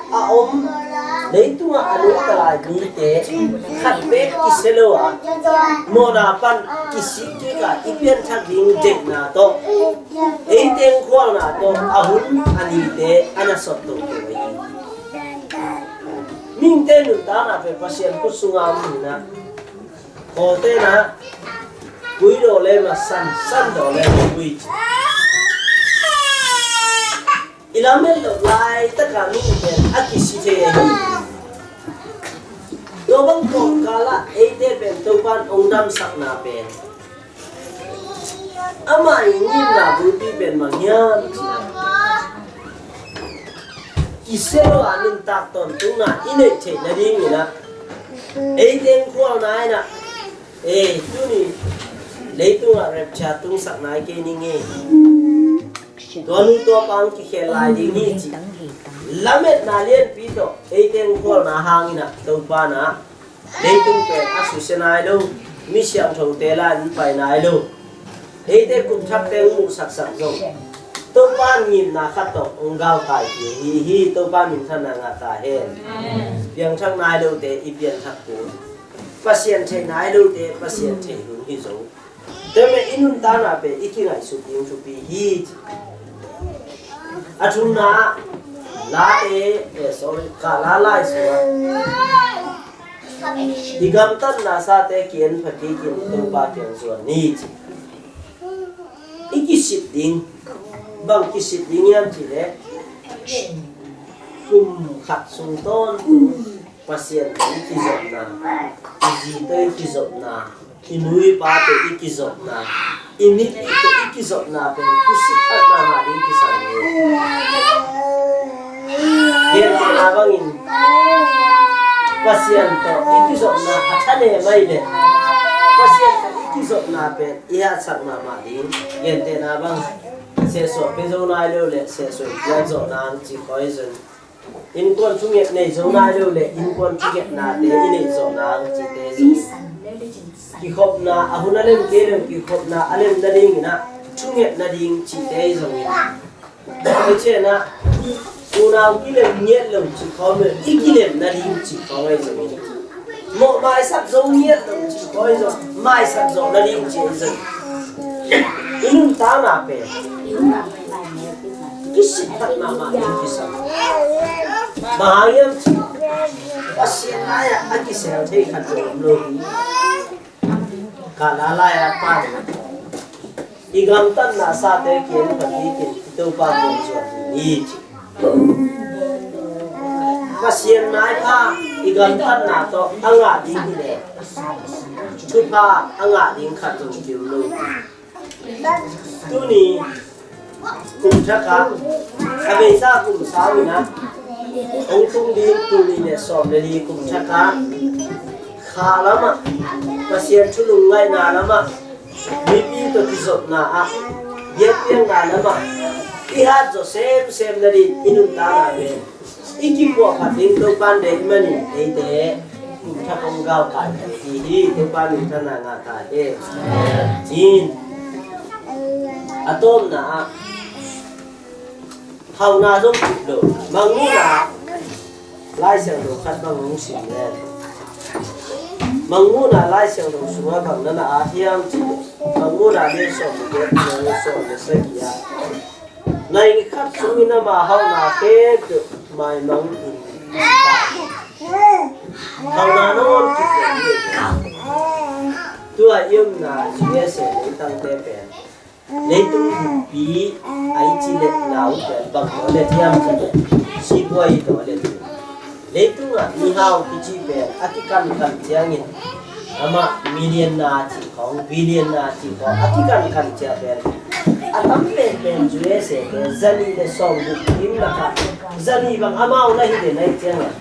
a om. Leitungah a nungta lai mite khat beek kisia lo a, mawhna pan kisik kik a, i pianthak ding deihna tawh, eite hong khualna tawh a hun a nite a na sot to kei hi. Mihingte nuntakna pen Pasian khut sungah om hi in ah, kawlte'n ah, gui daw le ma san, san daw le ma gui, ci. I lamet loh laitakah mihing pen a kisi thei ahi. Tua bang kawmkal ah eite pen Topa'n hong damsakna pen, ama i ngimna bulpi pen bang hiam cih leh, kisia lo a nuntak tawntungna i neih theih nadingin ah, eite hong khualna in ah, ei, tuni leitungah rapture tungsak nai kei ning ei, tua nu tua pa hong kikhel lai ding hi, cih lametna lianpi tawh eite hong khualna hangin ah, Topa'n ah leitung pen a susia nai lo, mi siangthote lai-in pai nai lo, eite kumthakte hong muhsaksak zong, Topa'n ngimna khat tawh hong galkai hi, hi, hi. Topa minthanna ngah ta hen. Piangthak nai lote i pianthak kul, Pasian theih nai lote Pasian theih hun hi zo. Tua pen i nuntakna pen i kingaihsut ding thupi hi. A thumna, Late, eh, sorry, Kala lai sungah, i gamtatna sate ki-en pha kik in, Topa kiang zuan ni, ci. I kisit ding, bang kisit ding hiam cih leh, kum khat sung tawntung Pasian tawh i kizopna, i zi tawh i kizopna, i nu i pa tawh i kizopna, i mipi tawh i kizopna pen kisit khat mahmah ding kisam hi. Gentehna bangin, Pasian tawh i kizopna a thanem ahih leh, Pasian tawh i kizopna pen i hatsak mahmah ding. Gentehna bang, sehsuah pia zo nai lo leh sehsuah i piak zawh nang ci khawng hi zong, innkuan thunget nei zo nai lo leh innkuan thungetnate i neih zawh nang cihte zong, kikhopna, a hun a lem kei leh kikhopna a lem nadingin ah thunget nading cihte zong hi. Tua ciangin ah unau kilem ngiat lo cih khawng leh i kilem nading cih khawng ahi zongin, mawh maisak zo ngiat lo cih khawng ahi zong, maisak zawh nading cih ahi zong, i nuntakna pen kisit khat mahmah ding kisam. Bang hang hiam cih leh, Pasian lai-ah a kisel thei khat zong om lo hi. Kala lai-a pan, i gamtatna sate ki-en pha kik in, i Topa kiang zuan ding hi, ci. Pasian maipha i gamtatna tawh a ngah ding hi leh, thupha a ngah ding khat zong ki om lo hi. Tuni kum thak ah, a beisa kum sawm in ah, hong tung ding tul nih leh sawm leh li kum thak ah, kha lamah, Pasian thu lungngaihna lamah, mipi tawh kizopna ah, biakpiakna lamah i hat zawh semsem nading i nuntakna pen i kipuah phat ding Topa'n deih manin eite kum thak hong galkai hi, hi. Topa minthanna ngah ta hen. In, a tawpna ah, hauhna zong kip lo, Mangmuhna Lai Siangtho khat bang hong sim leng, Mangmuhna Lai Siangtho sungah bang na na at hiam cih leh, Mangmuhna lian sawm le giat, sawm le sagih ah, nai khat sungin ama hauhna khempeuh maimang in, hauhna nawn kip lo hi. Tua i omna U S A leitangte pen leitung buppi a i ci leh nau pen bang tawh let hiam cih leh sipuai tawh let hi. Leitungah mihau kici pen a kikankan ciangin amah millionaire cih khawng, billionaire cih khawng a kikankan ciang pen a tam penpen U S A pen zanih le sawmguk kim lakah zanih bang amau na hi den ahih ciangin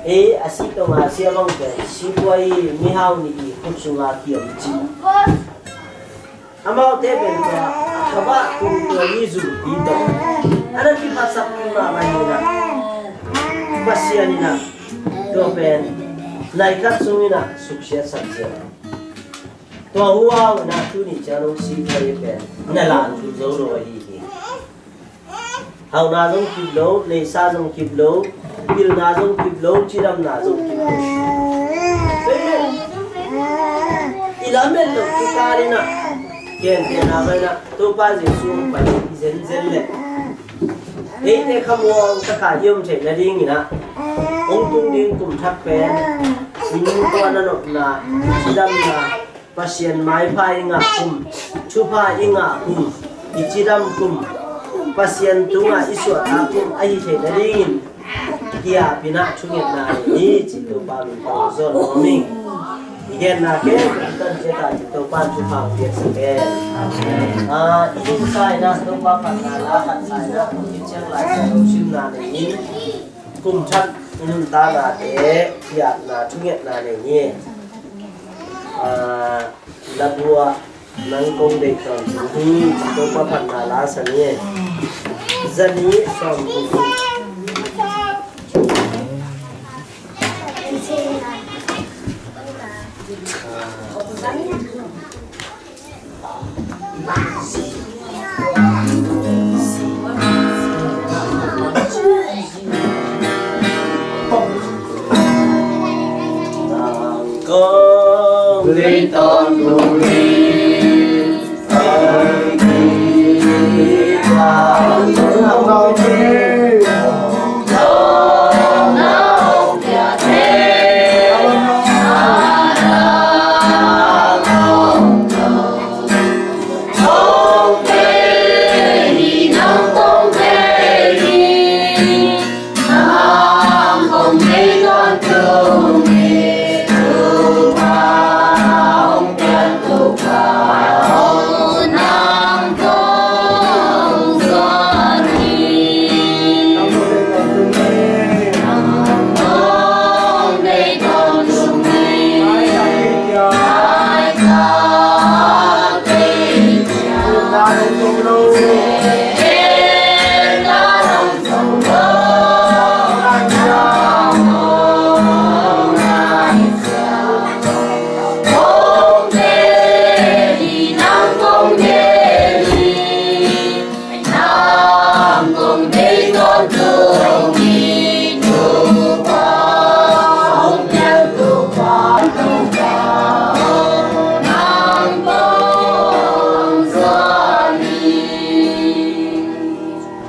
ei a si tonga sia bang pen sipuai mihau nih i khut sunga kiom cih. Amaute pen tua khabah tung tua i zumpi tawh a na kiphatsak mahmah hi na. Pasian in ah tua pen nai khat sungin ah suksiatsak ciang tua huau in ah tuni ciang hong sipuai pen na lan thu zo lo ahi hi. Hauhna zong kip lo, neihsa zong kip lo, pilna zong kip lo, cidamna zong kip lo. I lamet loh kikal in ah gentehna mah in ah Topa Jesu hong pai zenzen leh eite khamuang taka i om theih nadingin ah hong tung ding kum thak pen tua na nopna, cidamna, Pasian maipha i ngah kum, thupha i ngah kum, i cidam kum, Pasian tungah i suahtak kum ahi theih nadingin kiapin ah thungetna nei ni cih Topa min tawh zawn nuam ing. I genna khempeuh tan ciat ah cih Topa in thupha hong piaksak hen. Ah, i hun sa in ah Topa phatna la khat sa in ah hong kiciang Lai Siangtho simna nei in kum thak i nuntaknate kiapna thungetna nei ni. Ah, na bu ah nang kong deih tawntung hi, Topa phatna la sa ni. Zanih sawmguk.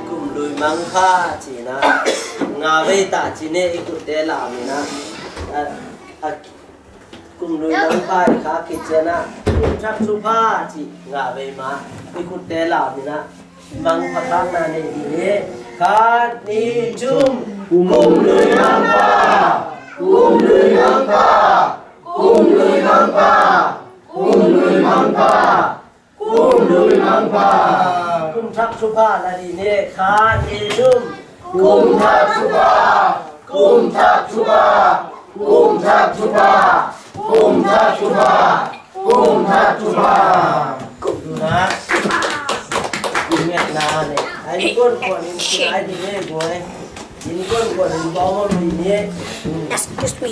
Kum lui mangpha cihna nga vei ta cih ne i kutte lam ina. A, a, kum lui mangpha i kha kiciana kum thak thupha cih nga vei ma i kutte lam ina. Mangpha khakna nei dih hi. Khat, nih, thum. Kum lui mangpha. Kum lui mangpha. Kum lui mangpha. Kum lui mangpha. Kum lui mangpha. Kum thak thupha la dih ni. Khat, nih, thum. Kum thak thupha. Kum thak thupha. Kum thak thupha. Kum thak thupha. Kum thak thupha. Kum thak thupha. Kum ngetna ni. Ai, kum, kum, kum, ai, di ni, kum, ai. Excuse me.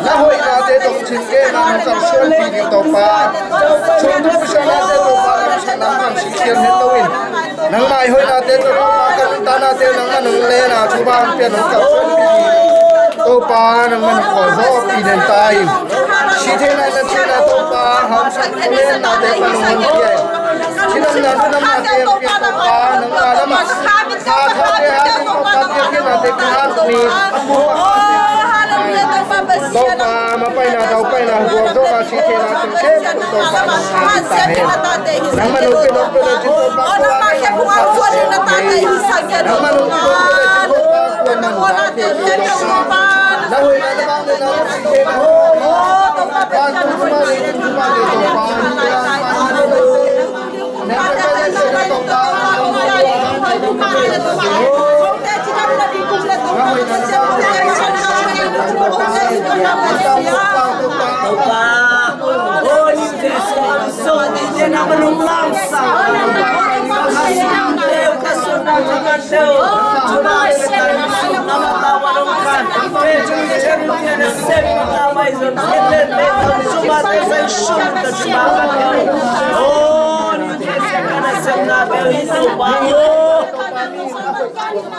Na hoihnate tawh cingkehna nong kalsuanpih ding Topa, sungtup pisanate Topa, lamsang lam hang singkhial het loin, nangmah i hoihnate tawh Topa, ka nuntaknate nangmah nong lena thupha hong pia, nong kalsuanpih ding Topa, nangmah nong khualzawhpih den ta in. Sithena na cihna Topa, hamsa nong lennate pa nong honkhia in. Thidamna thudamnate hong pia Topa, nangmah lamah sa thate hatin Topa, piakkhiatnate kihal mi a pumpa Topa, mapaina daupaina gualzawhna sithena tungsiah Topa, nangmah nong pia nong pia nong cin Topa, nangmah nong pia nong pia nong cin Topa, kuaman na hoihnate Topa, na hoihnate Topa,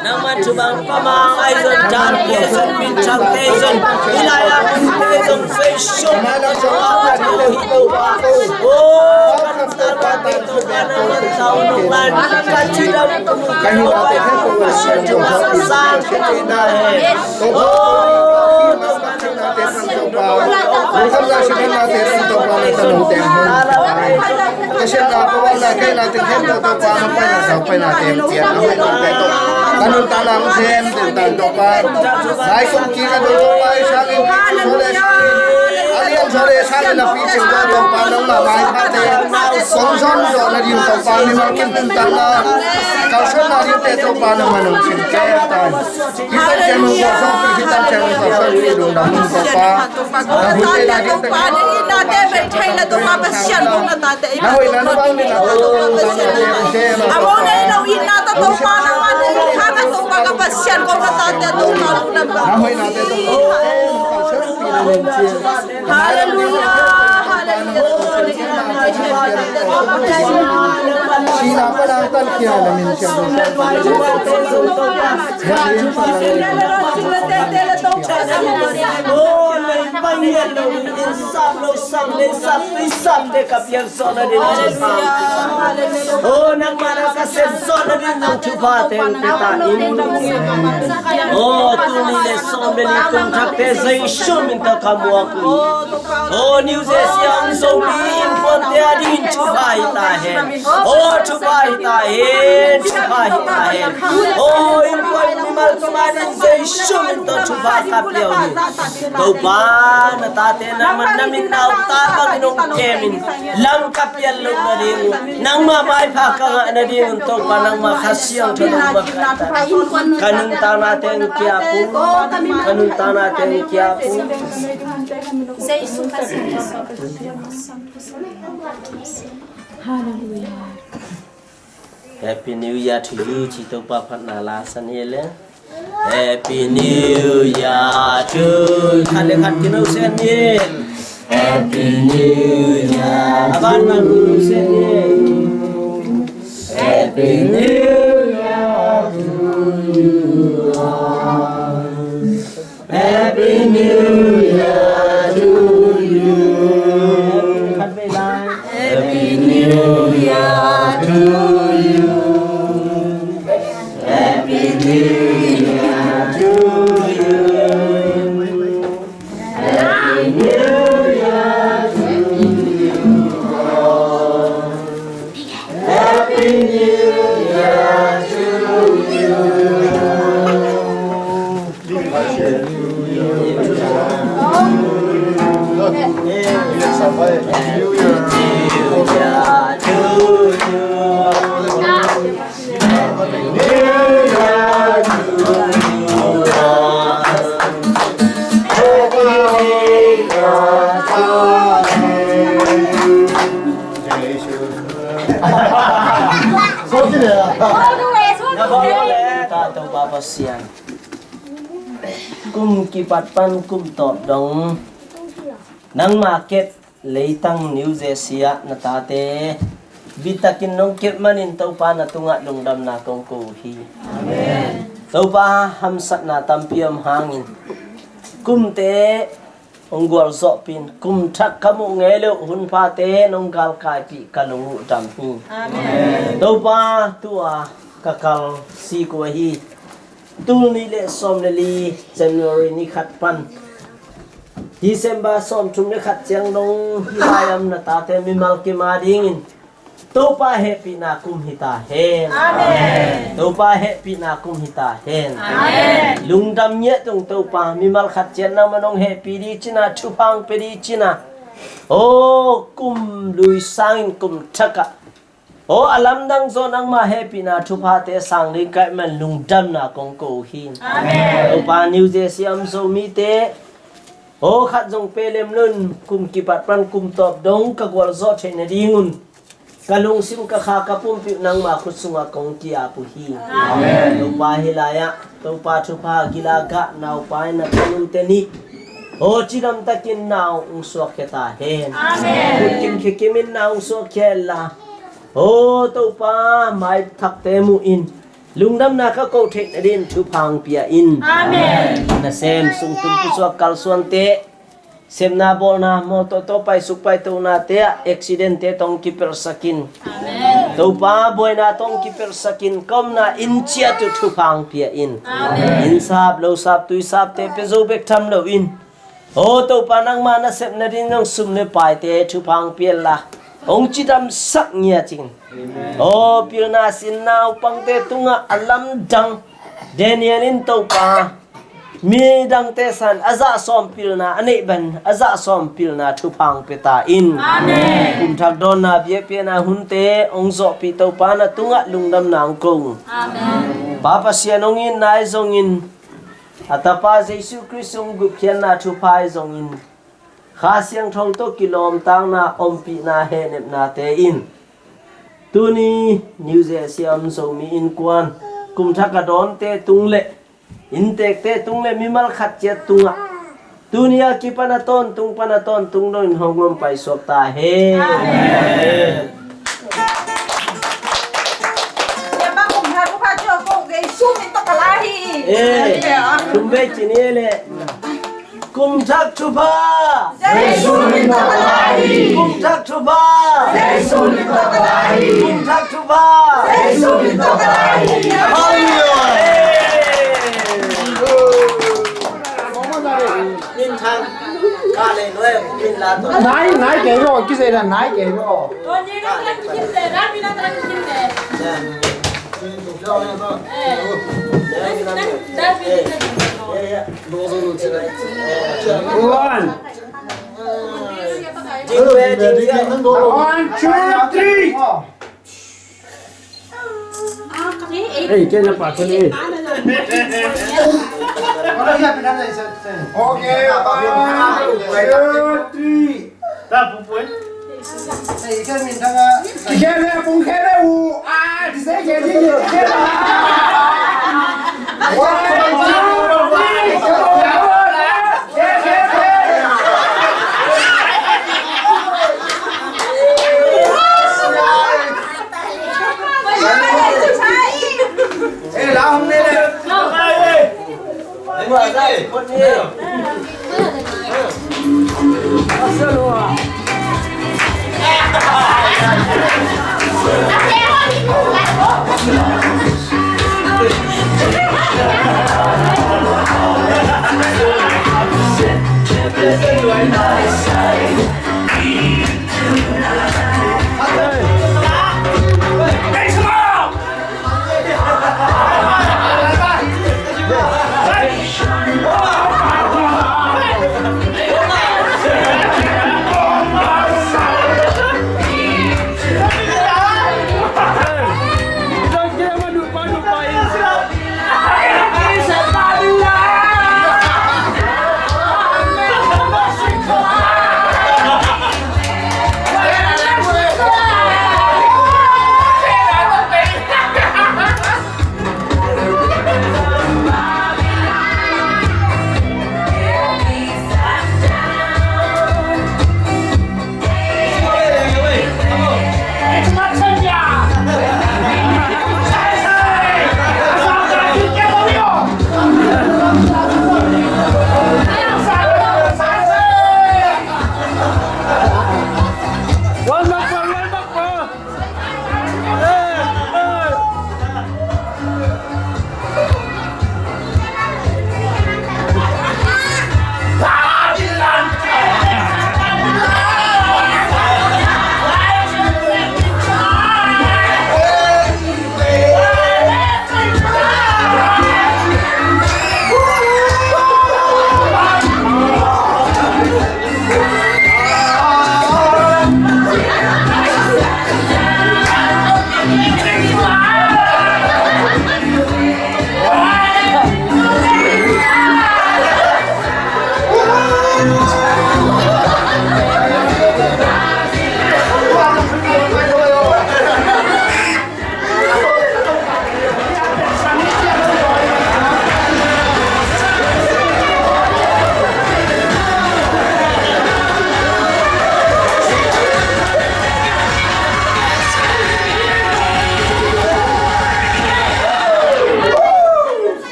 Nangmah thubang pamang ahi zong, tanpi zong, minthangte zong, hilai a mite zong, feisong na zong a ka teu hi Topa. O, ka nuntakna te Topa, nangmah tau nong lan, ka thidam ka nuntakna Topa, nangmah thubang sang ka thei na he. O, Topa, Kei na te khen Topa, na pai na sa pai na te, cia na pai na te to. Ka nun ta na mu sen te ta Topa. Sai sung ki ka Topa, i sang in so le sang in. Ali an so le sang in na pi cing Topa, nang ma mai pa te. Song song so na diu Topa, ni ma kin ta na. Kal son na diu te Topa, nang ma nang sin ke ta. Hallelujah. Hallelujah. Kong na tate Topa, na tate bel thei na Topa Pasian, kong na tate i Topa Pasian. Amo na ilo i na ta Topa na ma na i kha na Topa ka Pasian, kong na tate Topa, kong na ba. Hallelujah, hallelujah. Oh, nangmah na ka sem sawt nading nang thupha teng pia ta in. Oh, tul nih le sawm le li kum thakte Jesu min tawh ka muak uh hi. Oh, New Jersey a om Zomi innkuante adingin thupha hi ta hen. Oh, thupha hi ta hen, thupha hi ta hen. Oh, innkuan mimal kim adingin Jesu min tawh thupha ka pia uh hi. Topa, na tate nangmah na mit na ut ta bangin hong kem in. Lam ka pial loh nading uh, nangmah maipha ka ngah nading un Topa, nangmah Kha Siangtho nangmah ka nuntakna teng kia pung, ka nuntakna teng kia pung. Hallelujah. Happy New Year to you, ci Topa phatna la san hi le. Happy New Year to you. Khat le khat kino sen hi. Happy New Year. A ban ban kino sen hi. Happy New Year to you. Happy New Year to you. Happy New Year to you. Happy New Year to you. Happy New Year to you. Happy New Year to you. Kum kipat pan kum tawp dong nangma kep leitang New Jersey ah na tate bitakin nong kep manin Topa na tungah lungdamna kong ko uh hi. Amen. Topa, hamsatna tampi om hangin kumte hong gualzawhpih in, kum thak ka muh ngei lo hun phate nong galkaipih ka lung uh dam hi. Amen. Topa, tua ka kal sik uh ahi. Tul nih le sawm le li January ni khat pan December sawmthum le khat ciang dong hih lai-am na tate mimal kim adingin Topa hehpihna kum hi ta hen. Amen. Topa hehpihna kum hi ta hen. Amen. Lungdam ngiat ung Topa, mimal khat ciat nangmah nong hehpih ding cina, thupha hong pia ding cina. Oh, kum lui sangin kum thakah aw, a lamdang zaw nangmah hehpihna thuphate sang ding ka hih man lungdamna kong ko uh hi. Amen. Topa, New Jersey a om Zomite aw, khat zong pelem lo in kum kipat pan kum tawp dong ka gualzawh theih nadingun ka lungsim, ka kha, ka pumpi uh nangma khut sungah kong ki-ap uh hi. Amen. Topa, hih lai-ah Topa thupha gila gah naupa in a tonumte nih aw, cidamtakin na hong suakkhia ta hen. Amen. Khut kimkhia kimin na hong suakkhia hen la aw, Topa, maithakte muhin lungdamna ka koh theih nadin thupha hong pia in. Amen. Nasem sung tum pusuak kalsuante, sepna bawlna, mawtaw tawh paisuk paitohnate ah accidentte tawh hong kipelhsakin. Amen. Topa, buaina tawh hong kipelhsakin, ka omna inn ciat uh thupha hong pia in. Amen. Inn sap, lo sap, tui sapte pia zo bek tham loin aw, Topa, nangma nasep nadin nong sum le paite thupha hong pia hen la hong cidamsak ngiat ciangin, aw, pilna sin naupangte tungah a lamdang Daniel in Topa, midangte san a zahsawm pilna a neih bangin a zahsawm pilna thupha hong pia ta in. Amen. Kumthak dawnna biakpiakna hunte hong zawhpih Topa, na tungah lungdamna hong ko. Amen. Pa Pasian hong itna ahi zongin, a Tapa Jesu Khrist hong gupkhiatna thupha ahi zongin, Kha Siangtho tawh kilawmtatna, ompihna, hehnepnate in tuni New Jersey a om Zomi Innkuan, kumthak a dawnte tung le inntekte tung le mimal khat ciat tungah tuni a kipan a tawntung pan a tawntung dongin hong om paisuak ta hen. Amen. Eh, tum vei ci ni e le. Kumthak thupha. Jesu min tawh ka la hi. Kumthak thupha. Jesu min tawh ka la hi. Kumthak thupha. Jesu min tawh ka la hi. Hallelujah. Min thang. Ka le noi min la to. Nai, nai kei lo, kise na nai kei lo. One. One, two, three. Hey, kena pa kuni. Okay, one, two, three.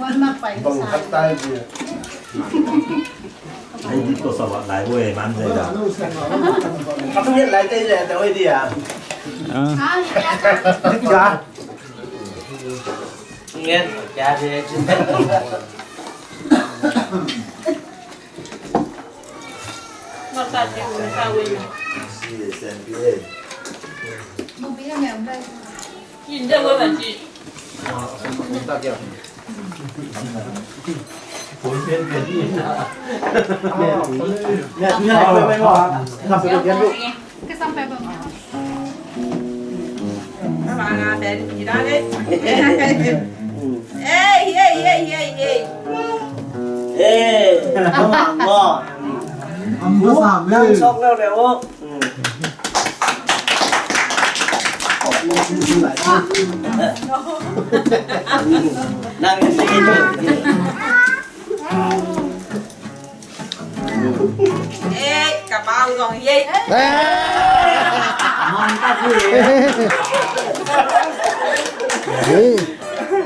Bang khat tai dia. Ai, di to sa wat lai, oi, man zai da. Khat tu lai tai le, ta oi dia. Ah. Di ja. Ngen, ja de. Ei, ei, ei, ei, ei. Ei, nang sok leu leu. Nang si. Ei, ka pau zong ei. Ei.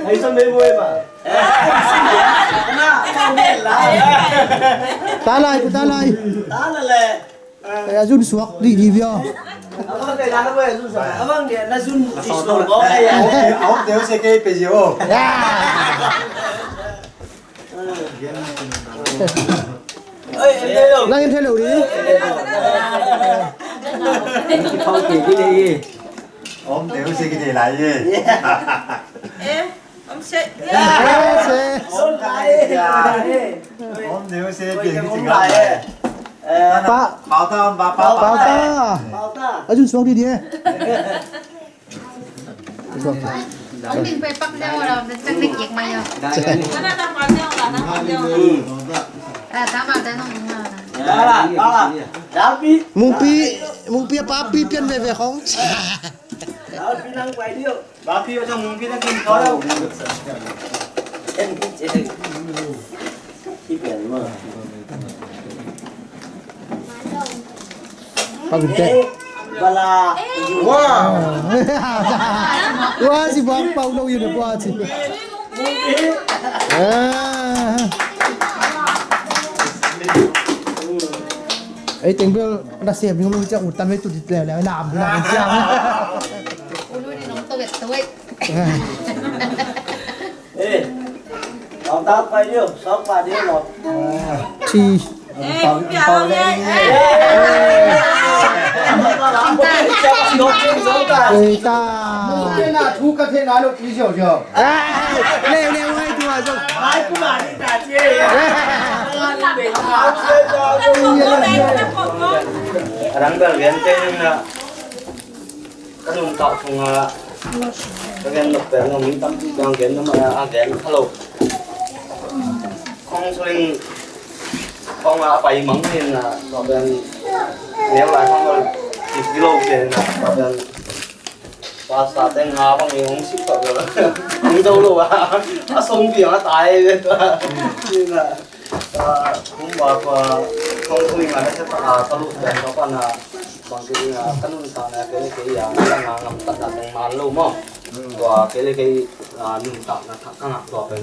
Ai, son dei buai ba. Ta lai, ta lai. Ta lai le. Eh, a zun suak di di bia. Abang dia na zun suak. Abang dia na zun di suak. Awk deuh se kei pe zia. Nang in thei lo di. Awk deuh se kei lai. Eh. Om se. Om se. Om se. Om se. Om se. Pa. Pau ta, pa, pa, pau ta. Pau ta. A zun suak di di. Suak. Om din pe pak zia wa la, dan tang dik yek mai ya. Mana ta pa zia wa la, ta pa zia wa la. Ah, ta ma ta nong ma. Mungpi, mungpi a papi pian veve hong. Papi nang pai dio. Ba pi a zong mung pi na kin thaw lo. En pi che. Pi pian ma. Pau te. Bala. Wa. Wa si ba pau lo yu de wa si. Ah. Ei, teng bel na sem ding lo ciang ut tan vei tu dit leu leu lam ding lam ciang. Ulu ni nong to vet to vet. Eh, tawm tak pai dih, sawm pa dih lo. Thi. Eh, pau le. Ei ta. Thu ka thei na lo pi ziau ziau. Leu leu hai tua zong. Hai ku ma ni ta cie. Rang bel gen te na. Ka nuntak sungah ka gen nop pen mi tampi ciang gen nop a gen kha lo. Khong suling khong a pai mang ni na tua pen neu lai khong lo kip lo pen na tua pen. Pasta teng nga bang i hong sik tok lo. Hong do lo a. A song piang a tai ve tua. Ni na. Kum ba tua hong sui nga na se ta a ta lu pen tua pa na. Bang ki ding a ka nuntakna kei le kei a. Nga ngamtatna teng man lo maw. Tua kei le kei a nuntakna thak ka ngak tua pen.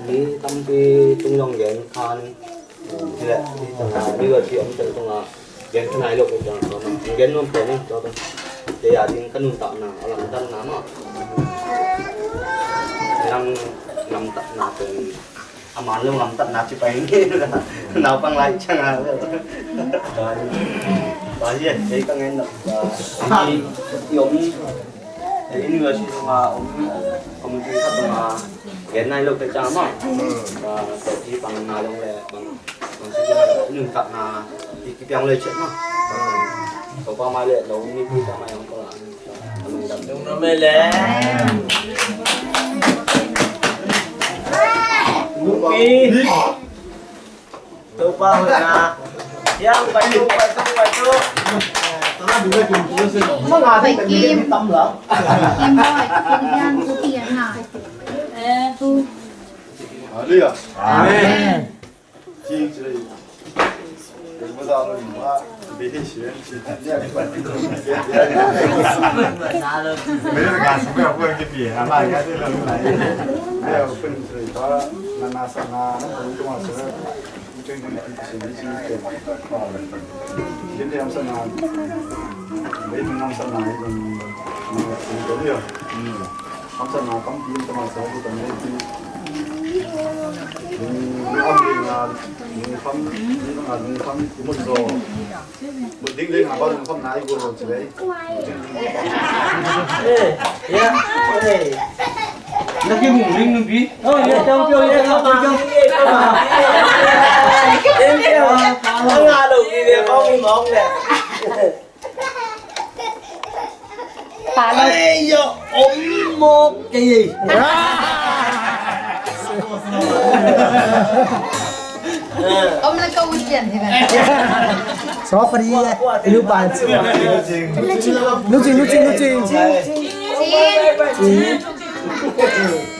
Mi tampi tung zong gen kha ni. Hi leh, hi tang a, mi lo ci om tel tang a, gen ka nai lo ka tang a, gen nuam pen in, tua tang. Kei a ding ka nuntakna, a lamdanna mah. Nang lamdanna pen, a man lo lamdanna ci pai ni, naupang lai ciang a. Ba hi, kei ka ngen na, i om, university tang a, om, om, tang a, gen nai lo ka tang a mah. Ba, tawh hi bang na long le, bang Nuntakna i kipiang lei ciat na. Topa mai le lo ni pi ta mai ang ko la. Lungdam. Lungdam mai le. Pi. Topa hoihna. Yang pai tu, pai tu, pai tu. Pai kim. Kim boy, kim yan, tu pian na. Eh, tu. Hallelujah. Amen. Eh, ya, eh. Na ki mung ling nung bi. Oh, ya, jom, jom, jom, jom. Jom, jom. Ang alo, ini dia kau ni mong dia. Palo. Ai, yo, om mok ke. Om la ka weekend hi na. So, pari, eh, ilu pan. Lucing, lucing, lucing.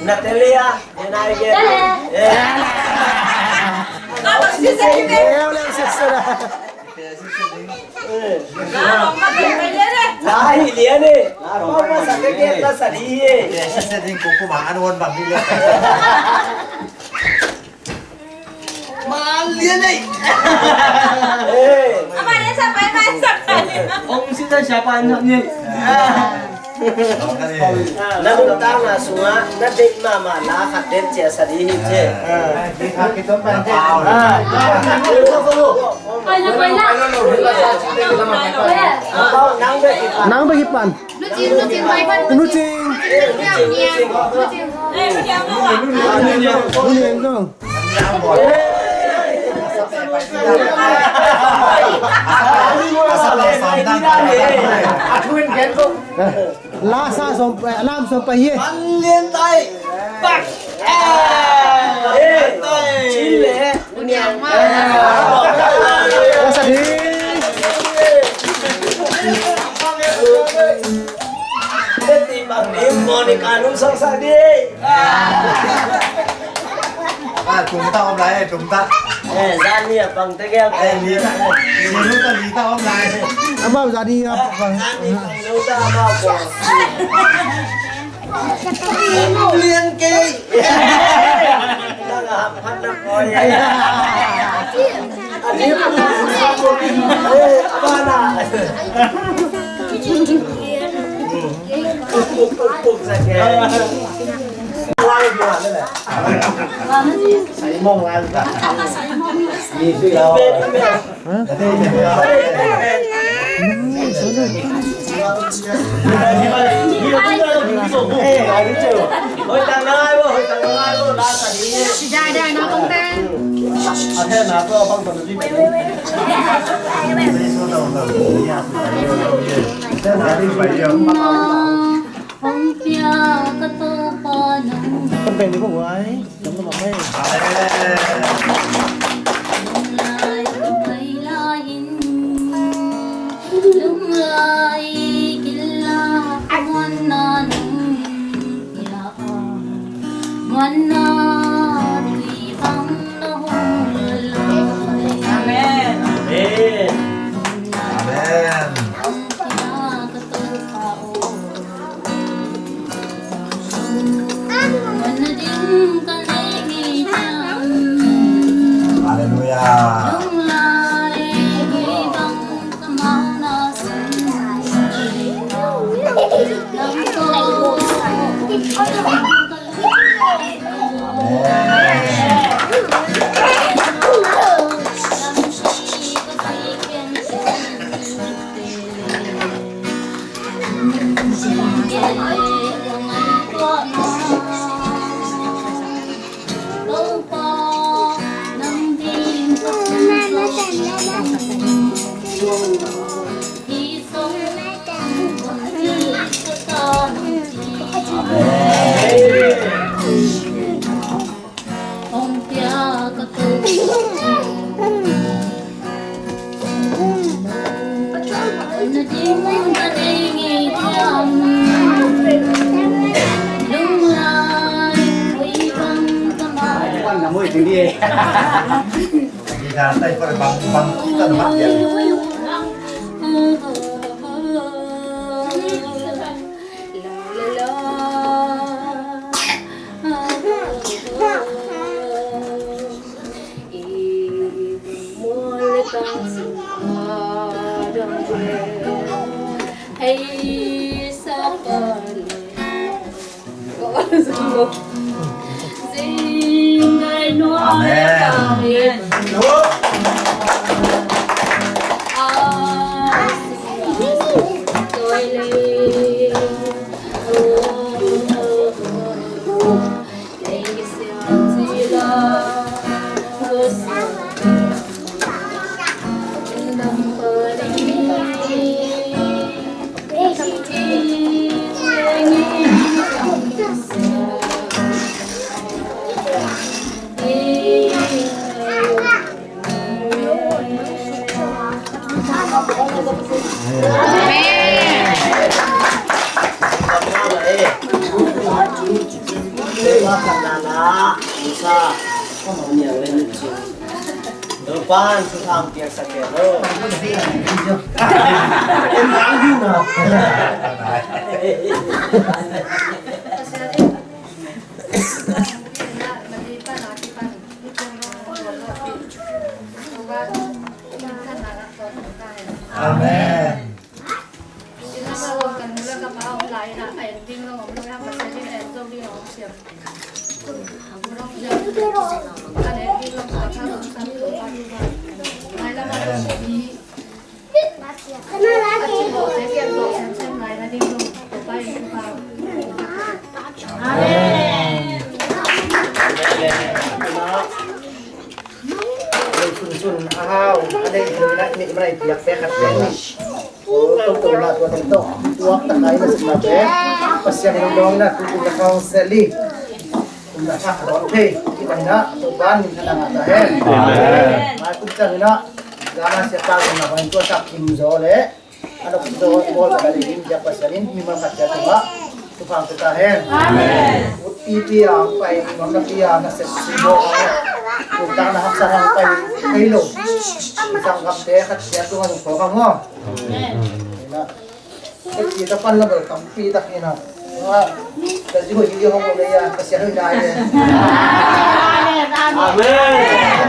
Natalia, and I get. Eh. Lai lian eh. Apa masa kekek la sadi eh. Mal lian eh. Eh. Apa dia siapa yang main siapa ni? Om sita siapa yang main? Na nuntakna sungah na deih mahmah la khat den cia sa ding hi ci. Nang bek hi pan. Nucing. Nucing. Lasa som, eh, lam som pa ye. An lian tai. Pak. Eh. Chin le. Lasa di. Beti bang ni Monica nung sang sa di. Ah, tum ta om lai, tum ta. Eh, zani a pang te gel. Eh, li ta. Li ta, li ta om lai. Amau zani a pang. Zani pang lo ta amau ko. Lian ke. Nang a ham phan na ko ye. Ani. Eh, abana. Hong pia ka Topa nang. Kan pen di ko wai. Nang ko ma mai. Lai ko mai lai in. Lung lai kila ka muan na nang pia a. Muan na tui bang na hong lai. Amen. Amen. Amen. Hong pia ka Topa o. Hallelujah. Hong pia ka Topa. Na ding ka nei ngei thiam. Lunglai ui bang ka ma. Bang na mui tu ni. Kita tai per bang bang kita mat dia. Amen. Amen. Amen. Sunsun a hau a nei ding na mi mai piak pe khat pe ni. Tung tung na tua teng tawh tuak tak ngai na sima pe. Pasian in dong na tu tung na kau seli. Tung na thak don pe. Ki mai na tu ban na na ta hen. Amen. Mai kun chang na. Gana sia pa na ban tua tak kim zo le. Ano kum zo bol ka ding in, Pasian in mimal khat cia tungah thupha pia ta hen. Amen. Ut pipi a pai, nuam na pi a na sep si bo a, kum tak na haksa hang pai thei lo. Sanggamte khat cia tungah zong khawk hang maw. Amen. Ina, tek ci ta pan la bel tampi tak ina. Wa, ka zi hoi hi hong lo le ya, ka sia hoi na ye. Amen. Amen.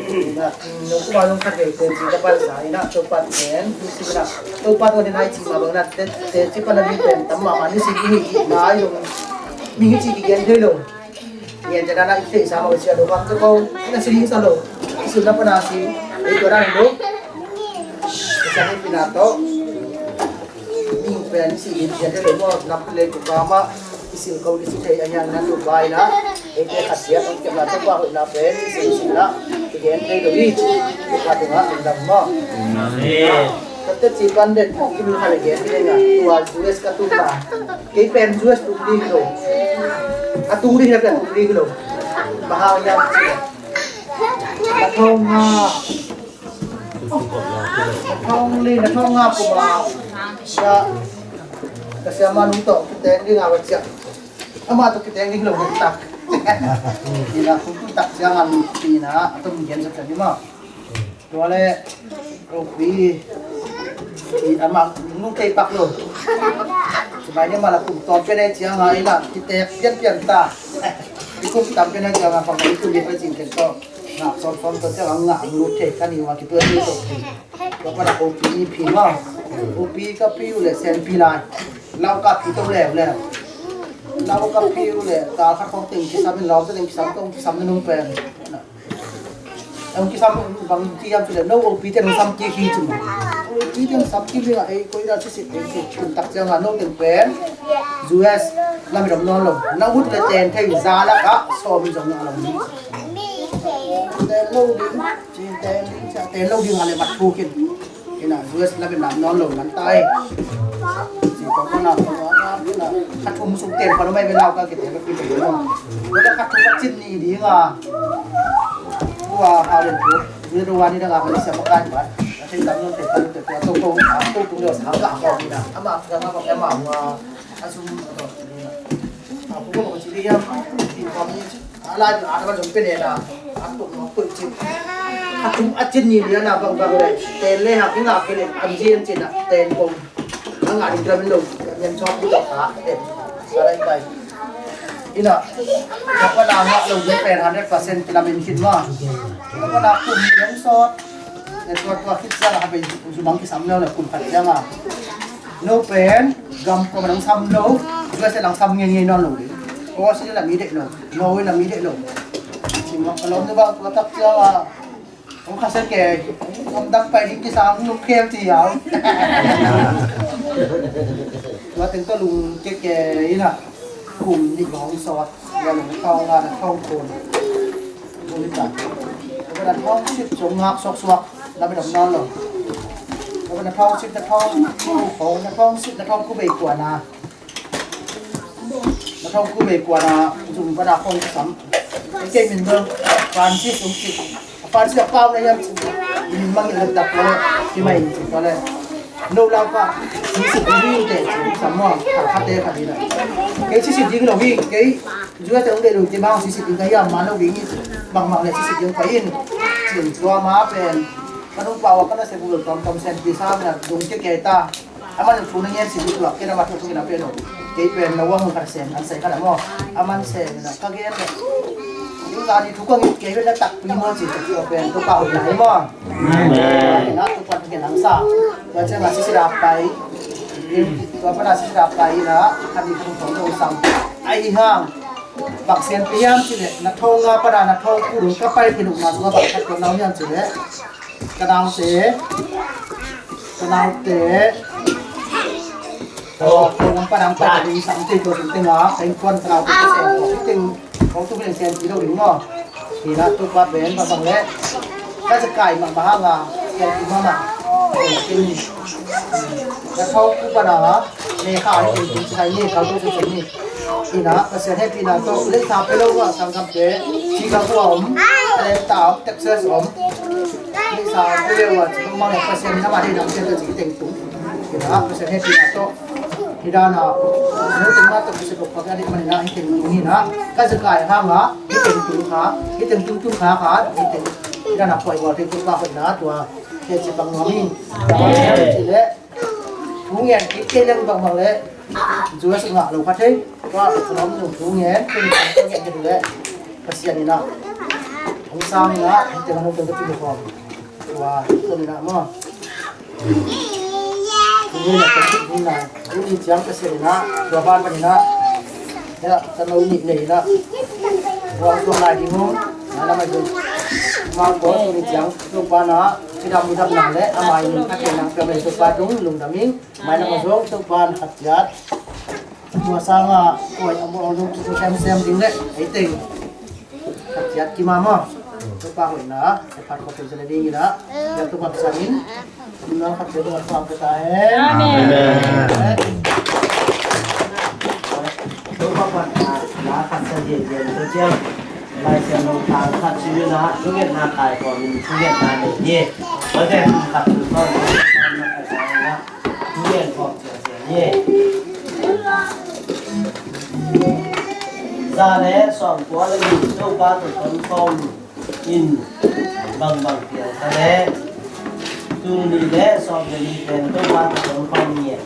Ina, no kuma zong khat vei ten ci ka pan sa, ina, Topa ten, tu si ina, Topa ten hai ci ma bang na, te, te ci pan na mi ten, tam ma ma ni si ni, na, yung, mi ni ci ki gen thei lo. Gen te na na i te sa ma si a do kam te ko, ina si ni sa lo. I sun na pa na si, i ko na do. Sa ni pina to. Ning pen si in sia te lo mo, nam le ko ka ma, i sil ko i si te a yang na to bai na. Ei te khat sia tong kiam na tawh pa hoih na pen i sim sim na i gen thei lo hi. Tua ka tungah lungdam maw? Amen. Ka teci pan det i lung khat le gen thei ding a, tua U S ka tung na. Kei pen U S tung ding lo. A tung ding na pen tung ding lo. Bang hang hiam cih leh, na thong nga, na thong li, na thong nga kum a, ka, ka siamah nu tawh kiteng ding a, va ciah. Amah tawh kiteng ding lo hi tak. Ina kum tak ciang an pi na a tum gen sak ni maw. Tua le kopi i amah nu tei pak lo. Cimai ni amah la kum tawm pian e ciang a ina kitek pian pian ta. I kum tam pian e ciang a pang i kum i pai cing ken tawh. Ngah sawm sawm tawh ciang a ngah nu tei kan i wa kitua ni tawh. Tua pan a kopi i phi maw. Kopi ka phi uh le sen phi lai. Lau ka phi to leuleu. Lau ka phi uh le kal khat khawng teng kisam in lawm teng kisam tong kisam na nung pen. Hong kisam bang ci hiam ci le no opi teng sam ci hi ci maw. Opi teng sam ci hi a ei koi da ci si ei ci tun tak ciang a no teng pen. U S lam i dom nawn lo. Na ut le ten thei za lak ah sawm zong na lo ni. Ten lo ding, ci ten ding, ci ten lo ding a le mat thu kin. Ina U S na Vietnam nawn lo nan tai. Ci ko ko na ko na na khat um suk ten ko mai Vietnam ka kite ka kite ko. Ko na khat um cin ni ding a. Tua ha len ko. Ni do wa ni da ga Malaysia ma kai ba. Ka thei tam non te ko te ko to ko a to ko lo sa ka ko ni na. Ama ka ma ko ama wa. A sum ko ni na. A ko ko ci ni ya. Ni ko ni. A lai a ta ba jong pe ne na. A ko ko ci. A tum a cin ni lian a bangbang le ten le hak i ngak kei le an zian cin a ten kong a ngah ding kila min lo. Nian chawk butak a ten. Sa lai pai. Ina, ka pana ngah lo ding pen hundred percent kila min khit ma. Ka pana kum ni hong sawt. Le tua tua khit ciang a bei zumang kisam leu le kum khat ciang a. No pen gam ko ma nang sam lo. Tua se lang sam ngei ngei nawn lo ding. Ko si la mi dek lo. No la mi dek lo. Sim ma ka lom ne ba tua tak ciang a. Hong kha se ke, hong dang pai ding kisam nuk khem ci hiam. Tua teng tawh lung keke ina kum nih hong sawt. Tua lung thawng nga na thawng kun. Tua ni ta. Tua na thawng sip zong ngak suak suak. Na mi dam nawn lo. Tua na thawng sip na thawng ku khong na thawng sip na thawng ku bei kua na. Na thawng ku bei kua na zum pana khong sam. Kei min bel Francis ung sik. Francis a pau na hiam cin. Min mang in lam tak le. Ki mai in cin le. No lau pa. Ni sik ding te cin sam mo. Kha kha te kha ding na. Kei si sik ding lo hi. Kei zua te ung de lo ti mang si sik ding ka hiam ma lo ding hi. Bang mang le si sik ding pa in. Cin tua ma pen. Ka nung pau ka na se bu lo tom tom sen pi sam na dung ke ke ta. A man thu na ngen si ding tua kei na ma thu thu na pe lo. Kei pen na wang khat sem an sai khat a maw. A man sem na ka gen le. Yu la ni thu ka ngi kei pen na takpi maw ci ka tua pen tua pa hoi lai maw. Amen. Na tua pa thu ke nang sa. Tua ciang na si si dap pai. Tua pa na si si dap pai na khat ni thu thong thong sam. Ai hang. Bak sian pi hiam ci le na thong nga pa na na thong ku dong ka pai pi nuk na tua bak khat ko nau hiam ci le. Ka naute, ka naute. Ko ko nang pa nang pa ding sam te ko ding te nga, teng kuan ka naute ka sem ko ding. Ko tu ding sem ti lo ding mo. Ni na tu pa ben pa bang le. Ka sa kai ma ma nga, sem ti ma ma. Ka thong ku pa na, ne kha ni ding sai ni ka tu sem ni. Ina, Pasian hehpihna tawh leisa pia lo uh a sanggamte, Chicago a om, Atlanta a om, Texas a om. Leisa pia lo uh a ci bangmah le Pasian in amah deih dangte tawh ci teng tung. Ina, Pasian hehpihna tawh hih dana no teng mah tawh Pasian bawk pah a deih manin ah hih teng tung hi na. Ka zekai hangah hih teng tung kha, hih teng tung tung kha kha, hih teng hih dana puai bawl teng tung kha hoihna tua heh ci bang nuam hi. Ci leh Thu ngen kik kei leng bangbang le zu a suk ngah lo kha thei. Tua a lawm zong thu ngen kei, thu ngen kei le Pasian in ah hong sang in ah hong teng hong teng ka tumi khawm. Tua tua in ah maw. Thu ngen a ka tumi in ah tuni ciang Pasian in ah tua ban pan in ah heh a ka no nih nei in ah tua tua lai ding hong. Nana mai zong ma ko tuni ciang tua ban ah Cidam midam na le amah in a kei nang pia mai Topa tung lungdam ing. Mai na ma zong Topa in khat ciat tua sanga kuai a muang zong tu sem sem ding le ei teng khat ciat kima ma Topa hoihna e phat ko pia le ding ina. Ya Topa sang in na khat ciat Topa pia ta hen. Amen. Topa phat na khat sa dia dia tu ciang. Lai Siangtho tang khat sim in ah thungetna kaikhawm in thungetna nei hi. Tua teng khat sim in ah thungen khawm ciangciang hi. Za le sawmkua le nih Topa tawh tawm khawm in bangbang piang ta le tul nih le sawm le nih teng Topa tawh tawm khawm ngiat.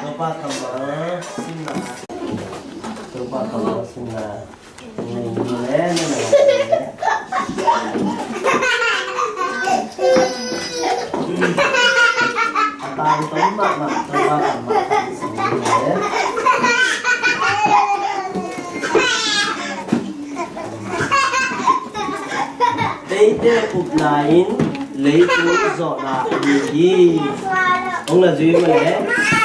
Topa kammal simna. Topa kammal simna. Eite upna in leitung zawhna ahi hi. Hong na zui mah leh.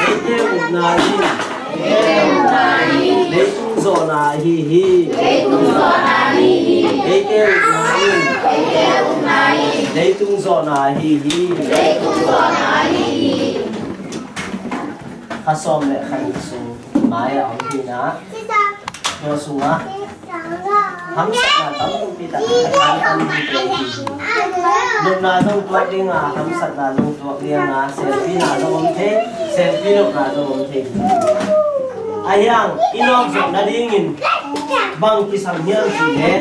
Eite upna in leitung zawhna ahi hi. Eite upna in leitung zawhna ahi hi. Kha sawm le kha nih sung mai a om hi na. Tua sungah hamsatna tampi tak a kan tam ding hi. Nopna zong tuak ding a, hamsatna zong tuak ding a, selfie na zong om thei, selfie nopna zong om thei. Ahi hang i lawp zawh nadingin bang kisam hiam cih leh,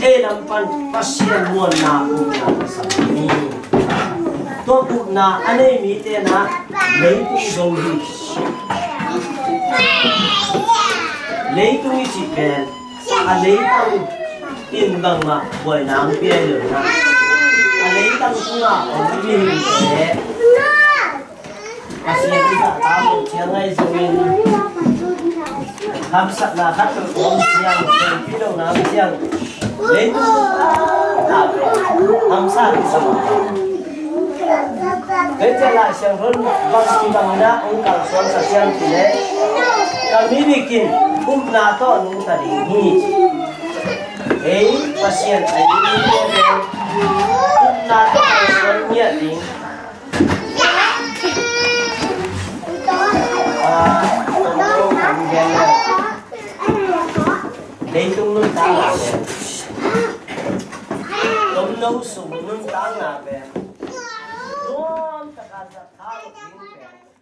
ei lam pan Pasian muanna upna kisam hi. Tua upna a nei mite na leitung zong hi. Leitung i cih pen a leitang in bangmah buaina ang piai lo na. A leitang tungah om mihingte Pasian i zahtak loh ciang ahi zongin hamsatna khat om ciang, selfie nopna om ciang, leitung hamsa kisam. Tua ciang Lai Siangtho in bang ci bangin ah hong kalsuansak hiam cih leh, ka mi bikin upna tawh nungta ding hi. Ei Pasian a it mite pen upna tawh kalsuan ngiat ding. Ah, leitung nuntakna pen, tomno sung nuntakna pen, nuam taka zat tha lo ding pen